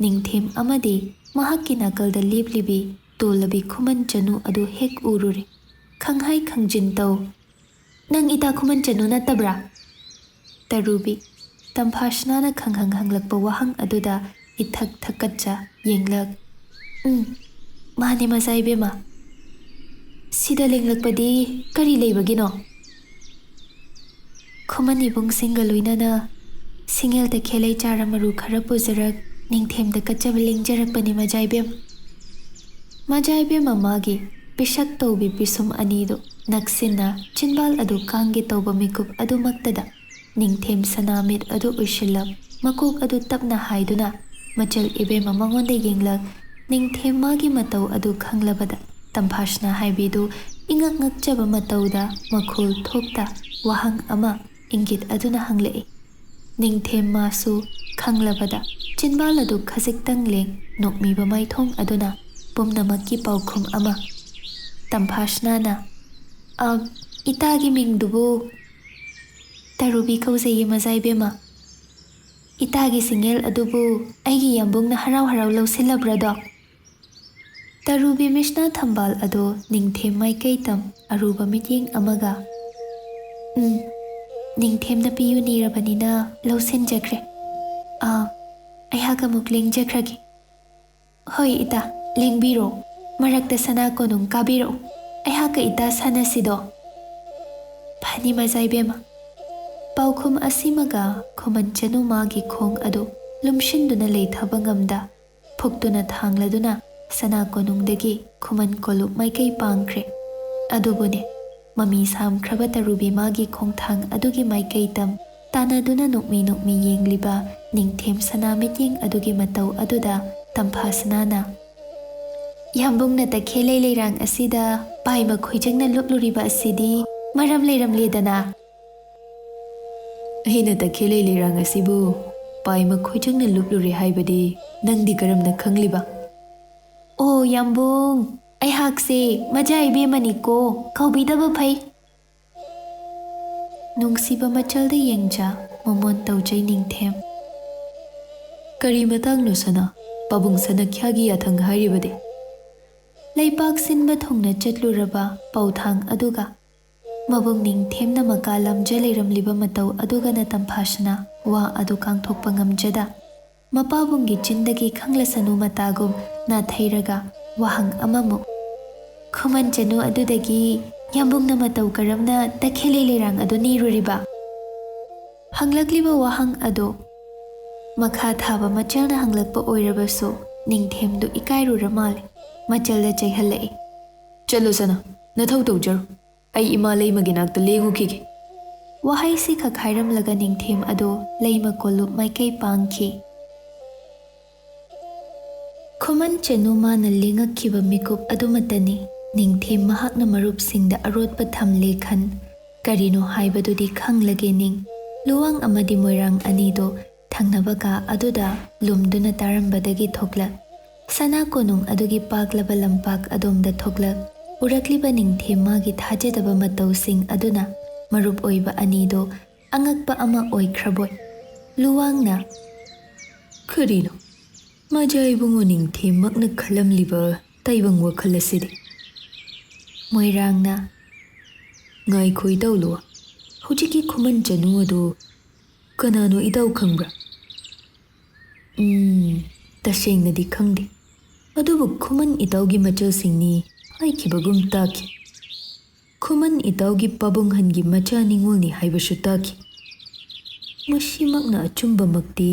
ꯅꯤꯡꯊꯦꯝ ꯑꯃꯗꯤ ꯃꯍꯥꯛꯀꯤ ꯅꯥꯀꯜꯗ ꯂꯦꯞꯂꯤꯕꯤ ꯇꯣꯜꯂꯕꯤ ꯈꯨꯃꯟ ꯆꯅꯨ ꯑꯗꯨ ꯍꯦꯛ ꯎꯔꯨꯔꯦ꯫ ꯈꯪꯍꯥꯏ ꯈꯪꯖꯤꯟ ꯇꯧ꯫ "ꯅꯪ ꯏꯇꯥ ꯈꯨꯃꯟ ꯆꯅꯨ ꯅꯠꯇꯕ꯭ꯔꯥ?" ꯇꯔꯨꯕꯤ ꯇꯝꯐꯥꯁꯅꯥꯅ ꯈꯪꯍꯪ ꯍꯪꯂꯛꯄ ꯋꯥꯍꯪ ꯑꯗꯨꯗ ꯏꯊꯛ ꯊꯛꯀꯠꯆ ꯌꯦꯡꯂꯛ, "ꯎꯝ, ꯃꯥꯅꯦ ꯃꯆꯥ ꯏꯕꯦꯝꯃ꯫ ꯁꯤꯗ ꯂꯦꯡꯂꯛꯄꯗꯤ ꯀꯔꯤ ꯂꯩꯕꯒꯤꯅꯣ?" "ꯈꯨꯃꯟ ꯏꯕꯨꯡꯁꯤꯡꯒ ꯂꯣꯏꯅꯅ ꯁꯤꯡꯉꯦꯜꯗ ꯈꯦꯂꯩ ꯆꯥꯔ ꯃꯔꯨ ꯈꯔ ꯄꯨꯖꯔꯛ, ꯅꯤꯡꯊꯦꯝꯗ ꯀꯠꯆꯕ ꯂꯦꯡꯖꯔꯛꯄꯅꯤ ꯃꯆꯥ ꯏꯕꯦꯝꯃ꯫" ꯃꯆꯥ ꯏꯕꯦꯝꯃ ꯃꯥꯒꯤ ꯄꯤꯁꯛ ꯇꯧꯕꯤ ꯄꯤꯁꯨꯝ ꯑꯅꯤꯗꯨ ꯅꯛꯁꯤꯟꯅ ꯆꯤꯟꯕꯥꯜ ꯑꯗꯨ ꯀꯥꯡꯒꯦ ꯇꯧꯕ ꯃꯤꯀꯨꯞ ꯑꯗꯨꯃꯛꯇꯗ ꯅꯤꯡꯊꯦꯝ ꯁꯅꯥꯃꯤꯠ ꯑꯗꯨ ꯎꯏꯁꯤꯜꯂꯞ, ꯃꯀꯣꯛ ꯑꯗꯨ ꯇꯞꯅ ꯍꯥꯏꯗꯨꯅ ꯃꯆꯜ ꯏꯕꯦꯝꯃ ꯃꯉꯣꯟꯗ ꯌꯦꯡꯂꯛ, ꯅꯤꯡꯊꯦꯝ ꯃꯥꯒꯤ ꯃꯇꯧ ꯑꯗꯨ ꯈꯪꯂꯕꯗ ꯇꯝꯐꯥꯁꯅꯥ ꯍꯥꯏꯕꯤꯗꯨ ꯏꯉꯛ ꯉꯛꯆꯕ ꯃꯇꯧꯗ ꯃꯈꯣꯜ ꯊꯣꯛꯇ ꯋꯥꯍꯪ ꯑꯃ ꯏꯪꯒꯤꯠ ꯑꯗꯨꯅ ꯍꯪꯂꯛꯏ꯫ ꯅꯤꯡꯊꯦꯝ ꯃꯥꯁꯨ ꯈꯪꯂꯕꯗ ꯆꯤꯟꯕꯥꯜ ꯑꯗꯨ ꯈꯖꯤꯛꯇꯪ ꯂꯦꯡ ꯅꯣꯛꯃꯤꯕ ꯃꯥꯏꯊꯣꯡ ꯑꯗꯨꯅ ꯄꯨꯝꯅꯃꯛꯀꯤ ꯄꯥꯎꯈꯨꯝ ꯑꯃ꯫ ꯇꯝꯐꯥꯁꯅꯥꯅ, "ꯑ, ꯏꯇꯥꯒꯤ ꯃꯤꯡꯗꯨꯕꯨ?" "ꯇꯔꯨꯕꯤ ꯀꯧꯖꯩꯌꯦ ꯃꯖꯥ ꯏꯕꯦꯝꯃ꯫" "ꯏꯇꯥꯒꯤ ꯁꯤꯡꯉꯦꯜ ꯑꯗꯨꯕꯨ ꯑꯩꯒꯤ ꯌꯥꯝꯕꯨꯡꯅ ꯍꯔꯥꯎ ꯍꯔꯥꯎ ꯂꯧꯁꯤꯜꯂꯕ꯭ꯔꯗꯣ?" ꯇꯔꯨꯕꯤ ꯃꯤꯁꯅꯥ ꯊꯝꯕꯥꯜ ꯑꯗꯣ ꯅꯤꯡꯊꯦꯝ ꯃꯥꯏꯀꯩ ꯇꯝ ꯑꯔꯨꯕ ꯃꯤꯠꯌꯦꯡ ꯑꯃꯒ, "ꯎꯝ, ꯅꯤꯡꯊꯦꯝꯅ ꯄꯤꯌꯨ ꯅꯤꯔꯕꯅꯤꯅ ꯂꯧꯁꯤꯟꯖꯈ꯭ꯔꯦ꯫ ꯑꯥ, ꯑꯩꯍꯥꯛ ꯑꯃꯨꯛ ꯂꯦꯡꯖꯈ꯭ꯔꯒꯦ꯫" "ꯍꯣꯏ ꯏꯇꯥ, ꯂꯦꯡꯕꯤꯔꯣ꯫ ꯃꯔꯛꯇ ꯁꯅꯥ ꯀꯣꯅꯨꯡ ꯀꯥꯕꯤꯔꯛꯎ꯫ ꯑꯩꯍꯥꯛꯀ ꯏꯇꯥ ꯁꯥꯟꯅꯁꯤꯗꯣ꯫" "ꯐꯅꯤ ꯃꯖꯥ ꯏꯕꯦꯝꯃ꯫" ꯄꯥꯎꯈꯨꯝ ꯑꯁꯤꯃꯒ ꯈꯨꯃꯟ ꯆꯅꯨ ꯃꯥꯒꯤ ꯈꯣꯡ ꯑꯗꯨ ꯂꯨꯝꯁꯤꯟꯗꯨꯅ ꯂꯩꯊꯕ ꯉꯝꯗ ꯐꯨꯛꯇꯨꯅ ꯊꯥꯡꯂꯗꯨꯅ ꯁꯅꯥ ꯀꯣꯅꯨꯡꯗꯒꯤ ꯈꯨꯃꯟ ꯀꯣꯂꯨꯞ ꯃꯥꯏꯀꯩ ꯄꯥꯡꯈ꯭ꯔꯦ꯫ ꯑꯗꯨꯕꯨꯅꯦ, ꯃꯃꯤ ꯁꯥꯝꯈ꯭ꯔꯕ ꯇꯔꯨꯕꯤ ꯃꯥꯒꯤ ꯈꯣꯡꯊꯥꯡ ꯑꯗꯨꯒꯤ ꯃꯥꯏꯀꯩ ꯇꯝ ꯇꯥꯟꯅꯗꯨꯅ ꯅꯣꯛꯃꯤ ꯅꯣꯛꯃꯤ ꯌꯦꯡꯂꯤꯕ ꯅꯤꯡꯊꯦꯝ ꯁꯅꯥ ꯃꯤꯠꯌꯦꯡ ꯑꯗꯨꯒꯤ ꯃꯇꯧ ꯑꯗꯨꯗ ꯇꯝꯐꯥ ꯁꯅꯥꯅ, ꯌꯥꯝꯕꯨꯡꯅ ꯇꯈꯦꯜꯂꯩ ꯂꯩꯔꯥꯡ ꯑꯁꯤꯗ ꯄꯥꯏꯃ ꯈꯣꯏꯖꯪꯅ ꯂꯨꯞꯂꯨꯔꯤꯕ ꯑꯁꯤꯗꯤ ꯃꯔꯝ ꯂꯩꯔꯝꯂꯦꯗꯅ꯫ ꯑꯩꯅ ꯇꯈꯦꯜꯂꯩ ꯂꯩꯔꯥꯡ ꯑꯁꯤꯕꯨ ꯄꯥꯏꯃ ꯈꯣꯏꯖꯪꯅ ꯂꯨꯞꯂꯨꯔꯦ ꯍꯥꯏꯕꯗꯤ ꯅꯪꯗꯤ ꯀꯔꯝꯅ ꯈꯪꯂꯤꯕ? ꯑꯣ ꯌꯥꯝꯕꯨꯡ, ꯑꯩꯍꯥꯛꯁꯦ ꯃꯖꯥ ꯏꯕꯦꯝꯃꯅꯤꯀꯣ, ꯀꯧꯕꯤꯗꯕ ꯐꯩ꯫ ꯅꯨꯡꯁꯤꯕ ꯃꯆꯜꯗ ꯌꯦꯡꯖ ꯃꯃꯣꯟ ꯇꯧꯖꯩ ꯅꯤꯡꯊꯦꯝ꯫ ꯀꯔꯤ ꯃꯇꯥꯡꯅꯣ ꯁꯅꯥ? ꯄꯥꯕꯨꯡ ꯁꯅꯥꯈ꯭ꯌꯥꯒꯤ ꯌꯥꯊꯪ ꯍꯥꯏꯔꯤꯕꯗꯤ? ꯂꯩꯄꯥꯛ ꯁꯤꯟꯕ ꯊꯨꯡꯅ ꯆꯠꯂꯨꯔꯕ ꯄꯧꯊꯥꯡ ꯑꯗꯨꯒ ꯃꯕꯨꯡ ꯅꯤꯡꯊꯦꯝꯅ ꯃꯀꯥ ꯂꯝꯖ ꯂꯩꯔꯝꯂꯤꯕ ꯃꯇꯧ ꯑꯗꯨꯒꯅ ꯇꯝꯐꯥꯁꯅꯥ ꯋꯥ ꯑꯗꯨ ꯀꯥꯡꯊꯣꯛꯄ ꯉꯝꯖꯗ ꯃꯄꯥꯕꯨꯡꯒꯤ ꯆꯤꯟꯗꯒꯤ ꯈꯪꯂꯁꯅꯨ ꯃꯇꯥꯒꯨꯝ ꯅꯥꯊꯩꯔꯒ ꯋꯥꯍꯪ ꯑꯃꯃꯨꯛ, "ꯈꯨꯃꯟ ꯆꯅꯨ ꯑꯗꯨꯗꯒꯤ ꯌꯥꯝꯕꯨꯡꯅ ꯃꯇꯧ ꯀꯔꯝꯅ ꯇꯈꯦꯜꯂꯩ ꯂꯩꯔꯥꯡ ꯑꯗꯨ ꯅꯤꯔꯨꯔꯤꯕ?" ꯍꯪꯂꯛꯂꯤꯕ ꯋꯥꯍꯪ ꯑꯗꯨ ꯃꯈꯥ ꯊꯥꯕ ꯃꯆꯜꯅ ꯍꯪꯂꯛꯄ ꯑꯣꯏꯔꯕꯁꯨ ꯅꯤꯡꯊꯦꯝꯗꯨ ꯏꯀꯥꯏꯔꯨꯔ ꯃꯥꯜꯂꯦ꯫ ꯃꯆꯜꯗ ꯆꯩꯍꯜꯂꯛꯏ꯫ "ꯆꯠꯂꯣ ꯁꯅꯥ, ꯅꯊꯧ ꯇꯧꯖꯔꯣ꯫ ꯑꯩ ꯏꯃꯥ ꯂꯩꯃꯒꯤ ꯅꯥꯛꯇ ꯂꯦꯡꯉꯨꯈꯤꯒꯦ꯫" ꯋꯥꯍꯩꯁꯤ ꯈꯛ ꯍꯥꯏꯔꯝꯂꯒ ꯅꯤꯡꯊꯦꯝ ꯑꯗꯨ ꯂꯩꯃ ꯀꯣꯂꯨꯞ ꯃꯥꯏꯀꯩ ꯄꯥꯡꯈꯤ꯫ ꯈꯨꯃꯟ ꯆꯅꯨ ꯃꯥꯅ ꯂꯦꯡꯉꯛꯈꯤꯕ ꯃꯤꯀꯨꯞ ꯑꯗꯨꯃꯠꯇꯅꯤ ꯅꯤꯡꯊꯦꯝ ꯃꯍꯥꯛꯅ ꯃꯔꯨꯞꯁꯤꯡꯗ ꯑꯔꯣꯠꯄ ꯊꯝꯂꯦ ꯈꯟ꯫ ꯀꯔꯤꯅꯣ ꯍꯥꯏꯕꯗꯨꯗꯤ ꯈꯪꯂꯒꯦ ꯅꯤꯡ꯫ ꯂꯨꯋꯥꯡ ꯑꯃꯗꯤ ꯃꯣꯏꯔꯥꯡ ꯑꯅꯤꯗꯨ ꯊꯪꯅꯕ ꯀꯥ ꯑꯗꯨꯗ ꯂꯨꯝꯗꯨꯅ ꯇꯥꯔꯝꯕꯗꯒꯤ ꯊꯣꯛꯂꯛ꯫ ꯁꯅꯥ ꯀꯣꯅꯨꯡ ꯑꯗꯨꯒꯤ ꯄꯥꯛꯂꯕ ꯂꯝꯄꯥꯛ ꯑꯗꯣꯝꯗ ꯊꯣꯛꯂꯛ꯫ ꯎꯔꯛꯂꯤꯕ ꯅꯤꯡꯊꯦꯝ ꯃꯥꯒꯤ ꯊꯥꯖꯗꯕ ꯃꯇꯧꯁꯤꯡ ꯑꯗꯨꯅ ꯃꯔꯨꯞ ꯑꯣꯏꯕ ꯑꯅꯤꯗꯨ ꯑꯉꯛꯄ ꯑꯃ ꯑꯣꯏꯈ꯭ꯔꯕꯣꯏ꯫ ꯂꯨꯋꯥꯡꯅ, "ꯀꯔꯤꯅꯣ ꯃꯖꯥ ꯏꯕꯨꯡꯉꯣ ꯅꯤꯡꯊꯦꯝꯃꯛꯅ ꯈꯜꯂꯝꯂꯤꯕ ꯇꯥꯏꯕꯪ ꯋꯥꯈꯜ ꯑꯁꯤꯗꯤ?" ꯃꯣꯏꯔꯥꯡꯅ, "ꯉꯥꯏꯈꯣ ꯏꯇꯥꯎ ꯂꯨꯋꯥꯡ, ꯍꯧꯖꯤꯛꯀꯤ ꯈꯨꯃꯟ ꯆꯅꯨ ꯑꯗꯨ ꯀꯅꯥꯅꯣ ꯏꯇꯥꯎ ꯈꯪꯕ꯭ꯔꯥ?" "ꯎꯝ, ꯇꯁꯦꯡꯅꯗꯤ ꯈꯪꯗꯦ꯫ ꯑꯗꯨꯕꯨ ꯈꯨꯃꯟ ꯏꯇꯥꯎꯒꯤ ꯃꯆꯜꯁꯤꯡꯅꯤ ꯍꯥꯏꯈꯤꯕꯒꯨꯝ ꯇꯥꯈꯤ꯫ ꯈꯨꯃꯟ ꯏꯇꯥꯎꯒꯤ ꯄꯥꯕꯨꯡꯍꯟꯒꯤ ꯃꯆꯥ ꯅꯤꯉꯣꯜꯅꯤ ꯍꯥꯏꯕꯁꯨ ꯇꯥꯈꯤ꯫ ꯃꯁꯤꯃꯛꯅ ꯑꯆꯨꯝꯕꯃꯛꯇꯤ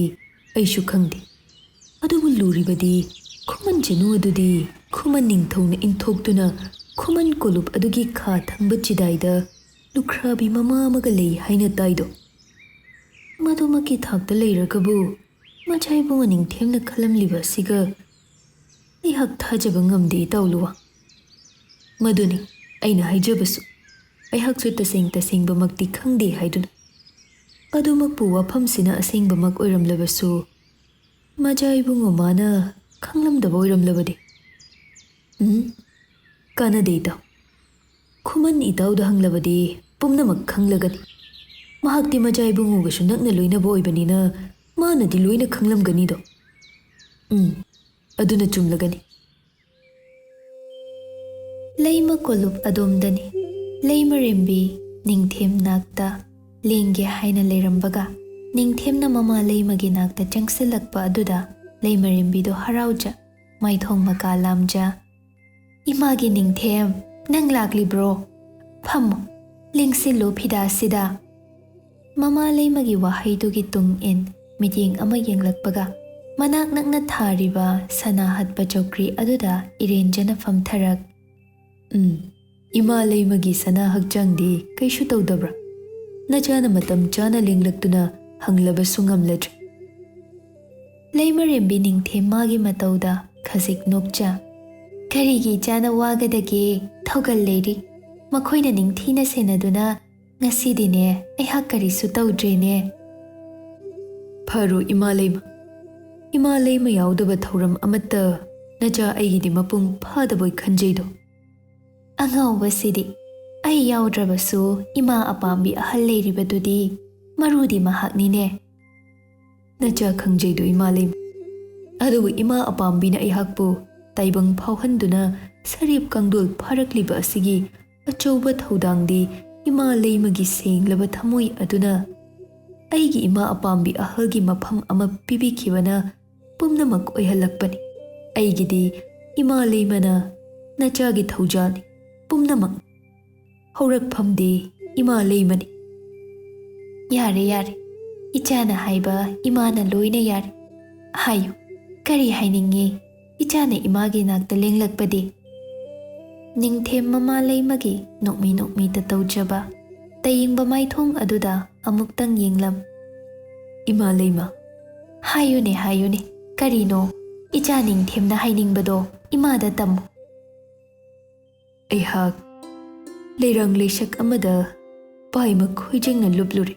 ꯑꯩꯁꯨ ꯈꯪꯗꯦ꯫ ꯑꯗꯨꯕꯨ ꯂꯨꯔꯤꯕꯗꯤ ꯈꯨꯃꯟ ꯆꯅꯨ ꯑꯗꯨꯗꯤ ꯈꯨꯃꯟ ꯅꯤꯡꯊꯧꯅ ꯏꯟꯊꯣꯛꯇꯨꯅ ꯈꯨꯃꯟ ꯀꯣꯂꯨꯞ ꯑꯗꯨꯒꯤ ꯈꯥ ꯊꯪꯕ ꯆꯤꯗꯥꯏꯗ ꯂꯨꯈ꯭ꯔꯥꯕꯤ ꯃꯃꯥ ꯑꯃꯒ ꯂꯩ ꯍꯥꯏꯅ ꯇꯥꯏꯗꯣ꯫ ꯃꯗꯨꯃꯛꯀꯤ ꯊꯥꯛꯇ ꯂꯩꯔꯒꯕꯨ ꯃꯖꯥ ꯏꯕꯨꯡꯉꯣ ꯅꯤꯡꯊꯦꯝꯅ ꯈꯜꯂꯝꯂꯤꯕ ꯑꯁꯤꯒ ꯑꯩꯍꯥꯛ ꯊꯥꯖꯕ ꯉꯝꯗꯦ, ꯏꯇꯥꯎ ꯂꯨꯋꯥꯡ꯫ ꯃꯗꯨꯅꯤ ꯑꯩꯅ ꯍꯥꯏꯖꯕꯁꯨ, ꯑꯩꯍꯥꯛꯁꯨ ꯇꯁꯦꯡ ꯇꯁꯦꯡꯕꯃꯛꯇꯤ ꯈꯪꯗꯦ ꯍꯥꯏꯗꯨꯅ꯫ ꯑꯗꯨꯃꯛꯄꯨ ꯋꯥꯐꯝꯁꯤꯅ ꯑꯁꯦꯡꯕꯃꯛ ꯑꯣꯏꯔꯝꯂꯕꯁꯨ, ꯃꯖꯥ ꯏꯕꯨꯡꯉꯣ ꯃꯥꯅ ꯈꯪꯂꯝꯗꯕ ꯑꯣꯏꯔꯝꯂꯕꯗꯤ? ꯎꯝ, ꯀꯥꯟꯅꯗꯦ ꯏꯇꯥꯎ꯫ ꯈꯨꯃꯟ ꯏꯇꯥꯎꯗ ꯍꯪꯂꯕꯗꯤ ꯄꯨꯝꯅꯃꯛ ꯈꯪꯂꯒꯅꯤ꯫ ꯃꯍꯥꯛꯇꯤ ꯃꯖꯥ ꯏꯕꯨꯡꯉꯣꯒꯁꯨ ꯅꯛꯅ ꯂꯣꯏꯅꯕ ꯑꯣꯏꯕꯅꯤꯅ ꯃꯥꯅꯗꯤ ꯂꯣꯏꯅ ꯈꯪꯂꯝꯒꯅꯤꯗꯣ꯫ ꯎꯝ, ꯑꯗꯨꯅ ꯆꯨꯝꯂꯒꯅꯤ꯫ ꯂꯩꯃ ꯀꯣꯂꯨꯞ ꯑꯗꯣꯝꯗꯅꯤ꯫ ꯂꯩꯃꯔꯦꯝꯕꯤ ꯅꯤꯡꯊꯦꯝ ꯅꯥꯛꯇ ꯂꯦꯡꯒꯦ ꯍꯥꯏꯅ ꯂꯩꯔꯝꯕꯒ, ꯅꯤꯡꯊꯦꯝꯅ ꯃꯃꯥ ꯂꯩꯃꯒꯤ ꯅꯥꯛꯇ ꯆꯪꯁꯤꯜꯂꯛꯄ ꯑꯗꯨꯗ ꯂꯩꯃꯔꯦꯝꯕꯤꯗꯣ ꯍꯔꯥꯎꯖ, ꯃꯥꯏꯊꯣꯡ ꯃꯀꯥ ꯂꯥꯝꯖ, "ꯏꯃꯥꯒꯤ ꯅꯤꯡꯊꯦꯝ, ꯅꯪ ꯂꯥꯛꯂꯤꯕ꯭ꯔꯣ? ꯐꯝꯃꯣ, ꯂꯦꯡꯁꯤꯜꯂꯨ ꯐꯤꯗꯥꯁꯤꯗ꯫" ꯃꯃꯥ ꯂꯩꯃꯒꯤ ꯋꯥꯍꯩꯗꯨꯒꯤ ꯇꯨꯡ ꯏꯟ ꯃꯤꯠꯌꯦꯡ ꯑꯃ ꯌꯦꯡꯂꯛꯄꯒ, ꯃꯅꯥꯛ ꯅꯛꯅ ꯊꯥꯔꯤꯕ ꯁꯅꯥ ꯍꯠꯄ ꯆꯧꯀ꯭ꯔꯤ ꯑꯗꯨꯗ ꯏꯔꯦꯟꯖꯅ ꯐꯝꯊꯔꯛ, "ꯎꯝ, ꯏꯃꯥ ꯂꯩꯃꯒꯤ ꯁꯅꯥ ꯍꯛꯆꯥꯡꯗꯤ ꯀꯩꯁꯨ ꯇꯧꯗꯕ꯭ꯔꯥ? ꯅꯆꯥꯅ ꯃꯇꯝ ꯆꯥꯅ ꯂꯦꯡꯂꯛꯇꯨꯅ ꯍꯪꯂꯕꯁꯨ ꯉꯝꯂꯗ꯭ꯔꯦ꯫" ꯂꯩꯃꯔꯦꯝꯕꯤ ꯅꯤꯡꯊꯦꯝ ꯃꯥꯒꯤ ꯃꯇꯧꯗ ꯈꯖꯤꯛ ꯅꯣꯛꯆ, "ꯀꯔꯤꯒꯤ ꯏꯆꯥꯅ ꯋꯥꯒꯗꯒꯦ? ꯊꯧꯒꯜ ꯂꯩꯔꯤ꯫ ꯃꯈꯣꯏꯅ ꯅꯤꯡꯊꯤꯅ ꯁꯦꯟꯅꯗꯨꯅ ꯉꯁꯤꯗꯤꯅꯦ, ꯑꯩꯍꯥꯛ ꯀꯔꯤꯁꯨ ꯇꯧꯗ꯭ꯔꯦꯅꯦ꯫" "ꯐꯔꯣ ꯏꯃꯥ ꯂꯩꯃ꯫ ꯏꯃꯥ ꯂꯩꯃ ꯌꯥꯎꯗꯕ ꯊꯧꯔꯝ ꯑꯃꯠꯇ ꯅꯆꯥ ꯑꯩꯒꯤꯗꯤ ꯃꯄꯨꯡ ꯐꯥꯗꯕꯣꯏ ꯈꯟꯖꯩꯗꯣ꯫" "ꯑꯉꯥꯎꯕꯁꯤꯗꯤ, ꯑꯩ ꯌꯥꯎꯗ꯭ꯔꯕꯁꯨ ꯏꯃꯥ ꯑꯄꯥꯝꯕꯤ ꯑꯍꯜ ꯂꯩꯔꯤꯕꯗꯨꯗꯤ, ꯃꯔꯨꯗꯤ ꯃꯍꯥꯛꯅꯤꯅꯦ꯫" "ꯅꯆꯥ ꯈꯪꯖꯩꯗꯣ ꯏꯃꯥ ꯂꯩꯃ꯫ ꯑꯗꯨꯕꯨ ꯏꯃꯥ ꯑꯄꯥꯝꯕꯤꯅ ꯑꯩꯍꯥꯛꯄꯨ ꯇꯥꯏꯕꯪ ꯐꯥꯎꯍꯟꯗꯨꯅ ꯁꯔꯤꯞ ꯀꯥꯡꯗꯣꯜ ꯐꯥꯔꯛꯂꯤꯕ ꯑꯁꯤꯒꯤ ꯑꯆꯧꯕ ꯊꯧꯗꯥꯡꯗꯤ ꯏꯃꯥ ꯂꯩꯃꯒꯤ ꯁꯦꯡꯂꯕ ꯊꯃꯣꯏ ꯑꯗꯨꯅ ꯑꯩꯒꯤ ꯏꯃꯥ ꯑꯄꯥꯝꯕꯤ ꯑꯍꯜꯒꯤ ꯃꯐꯝ ꯑꯃ ꯄꯤꯕꯤꯈꯤꯕꯅ ꯄꯨꯝꯅꯃꯛ ꯑꯣꯏꯍꯜꯂꯛꯄꯅꯤ꯫ ꯑꯩꯒꯤꯗꯤ ꯏꯃꯥ ꯂꯩꯃꯅ ꯅꯆꯥꯒꯤ ꯊꯧꯖꯥꯜꯅꯤ, ꯄꯨꯝꯅꯃꯛꯅꯤ꯫ ꯍꯧꯔꯛꯐꯝꯗꯤ ꯏꯃꯥ ꯂꯩꯃꯅꯤ꯫" "ꯌꯥꯔꯦ, ꯌꯥꯔꯦ꯫ ꯏꯆꯥꯅ ꯍꯥꯏꯕ ꯏꯃꯥꯅ ꯂꯣꯏꯅ ꯌꯥꯔꯦ꯫ ꯍꯥꯏꯌꯨ, ꯀꯔꯤ ꯍꯥꯏꯅꯤꯡꯉꯤ? ꯏꯆꯥꯅ ꯏꯃꯥꯒꯤ ꯅꯥꯛꯇ ꯂꯦꯡꯂꯛꯄꯗꯤ?" ꯅꯤꯡꯊꯦꯝ ꯃꯃꯥ ꯂꯩꯃꯒꯤ ꯅꯣꯛꯃꯤ ꯅꯣꯛꯃꯤꯇ ꯇꯧꯖꯕ ꯇꯌꯦꯡꯕ ꯃꯥꯏꯊꯣꯡ ꯑꯗꯨꯗ ꯑꯃꯨꯛꯇꯪ ꯌꯦꯡꯂꯝ꯫ "ꯏꯃꯥ ꯂꯩꯃ꯫" "ꯍꯥꯏꯌꯨꯅꯦ, ꯍꯥꯏꯌꯨꯅꯦ, ꯀꯔꯤꯅꯣ?" ꯏꯆꯥ ꯅꯤꯡꯊꯦꯝꯅ ꯍꯥꯏꯅꯤꯡꯕꯗꯣ ꯏꯃꯥꯗ ꯇꯝꯃꯨ꯫ ꯑꯩꯍꯥꯛ ꯂꯩꯔꯥꯡ ꯂꯩꯁꯛ ꯑꯃꯗ ꯄꯥꯏꯃ ꯈꯣꯏꯖꯦꯡꯅ ꯂꯨꯞꯂꯨꯔꯦ꯫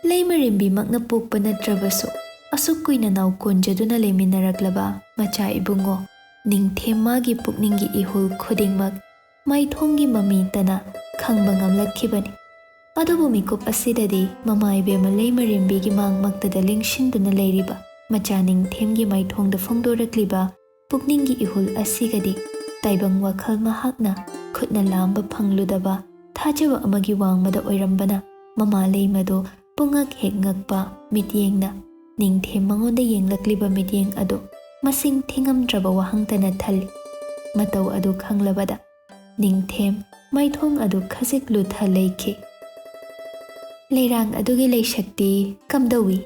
ꯂꯩꯃꯔꯦꯝꯕꯤꯃꯛꯅ ꯄꯣꯛꯄ ꯅꯠꯇ꯭ꯔꯕꯁꯨ, ꯑꯁꯨꯛ ꯀꯨꯏꯅ ꯅꯥꯎ ꯀꯣꯟꯖꯗꯨꯅ ꯂꯩꯃꯤꯟꯅꯔꯛꯂꯕ ꯃꯆꯥ ꯏꯕꯨꯡꯉꯣ ꯅꯤꯡꯊꯦꯝ ꯃꯥꯒꯤ ꯄꯨꯛꯅꯤꯡꯒꯤ ꯏꯍꯨꯜ ꯈꯨꯗꯤꯡꯃꯛ ꯃꯥꯏꯊꯣꯡꯒꯤ ꯃꯃꯤ ꯇꯅ ꯈꯪꯕ ꯉꯝꯂꯛꯈꯤꯕꯅꯤ꯫ ꯑꯗꯨꯕꯨ ꯃꯤꯀꯨꯞ ꯑꯁꯤꯗꯗꯤ ꯃꯃꯥ ꯏꯕꯦꯝꯃ ꯂꯩꯃꯔꯦꯝꯕꯤꯒꯤ ꯃꯥꯡꯃꯛꯇꯗ ꯂꯦꯡꯁꯤꯟꯗꯨꯅ ꯂꯩꯔꯤꯕ ꯃꯆꯥ ꯅꯤꯡꯊꯦꯝꯒꯤ ꯃꯥꯏꯊꯣꯡꯗ ꯐꯣꯡꯗꯣꯔꯛꯂꯤꯕ ꯄꯨꯛꯅꯤꯡꯒꯤ ꯏꯍꯨꯜ ꯑꯁꯤꯒꯗꯤ ꯇꯥꯏꯕꯪ ꯋꯥꯈꯜ ꯃꯍꯥꯛꯅ ꯈꯨꯠꯅ ꯂꯥꯝꯕ ꯐꯪꯂꯨꯗꯕ ꯊꯥꯖꯕ ꯑꯃꯒꯤ ꯋꯥꯡꯃꯗ ꯑꯣꯏꯔꯝꯕꯅ, ꯃꯃꯥ ꯂꯩꯃꯗꯨ ꯄꯨꯡꯉꯛ ꯍꯦꯛ ꯉꯛꯄ ꯃꯤꯠꯌꯦꯡꯅ ꯅꯤꯡꯊꯦꯝ ꯃꯉꯣꯟꯗ ꯌꯦꯡꯂꯛꯂꯤꯕ ꯃꯤꯠꯌꯦꯡ ꯑꯗꯨ ꯃꯁꯤꯡ ꯊꯤꯉꯝꯗ꯭ꯔꯕ ꯋꯥꯍꯪꯇꯅ ꯊꯜꯂꯤ꯫ ꯃꯇꯧ ꯑꯗꯨ ꯈꯪꯂꯕꯗ ꯅꯤꯡꯊꯦꯝ ꯃꯥꯏꯊꯣꯡ ꯑꯗꯨ ꯈꯖꯤꯛ ꯂꯨꯊ ꯂꯩꯈꯤ꯫ "ꯂꯩꯔꯥꯡ ꯑꯗꯨꯒꯤ ꯂꯩꯁꯛꯇꯤ ꯀꯝꯗꯧꯏ?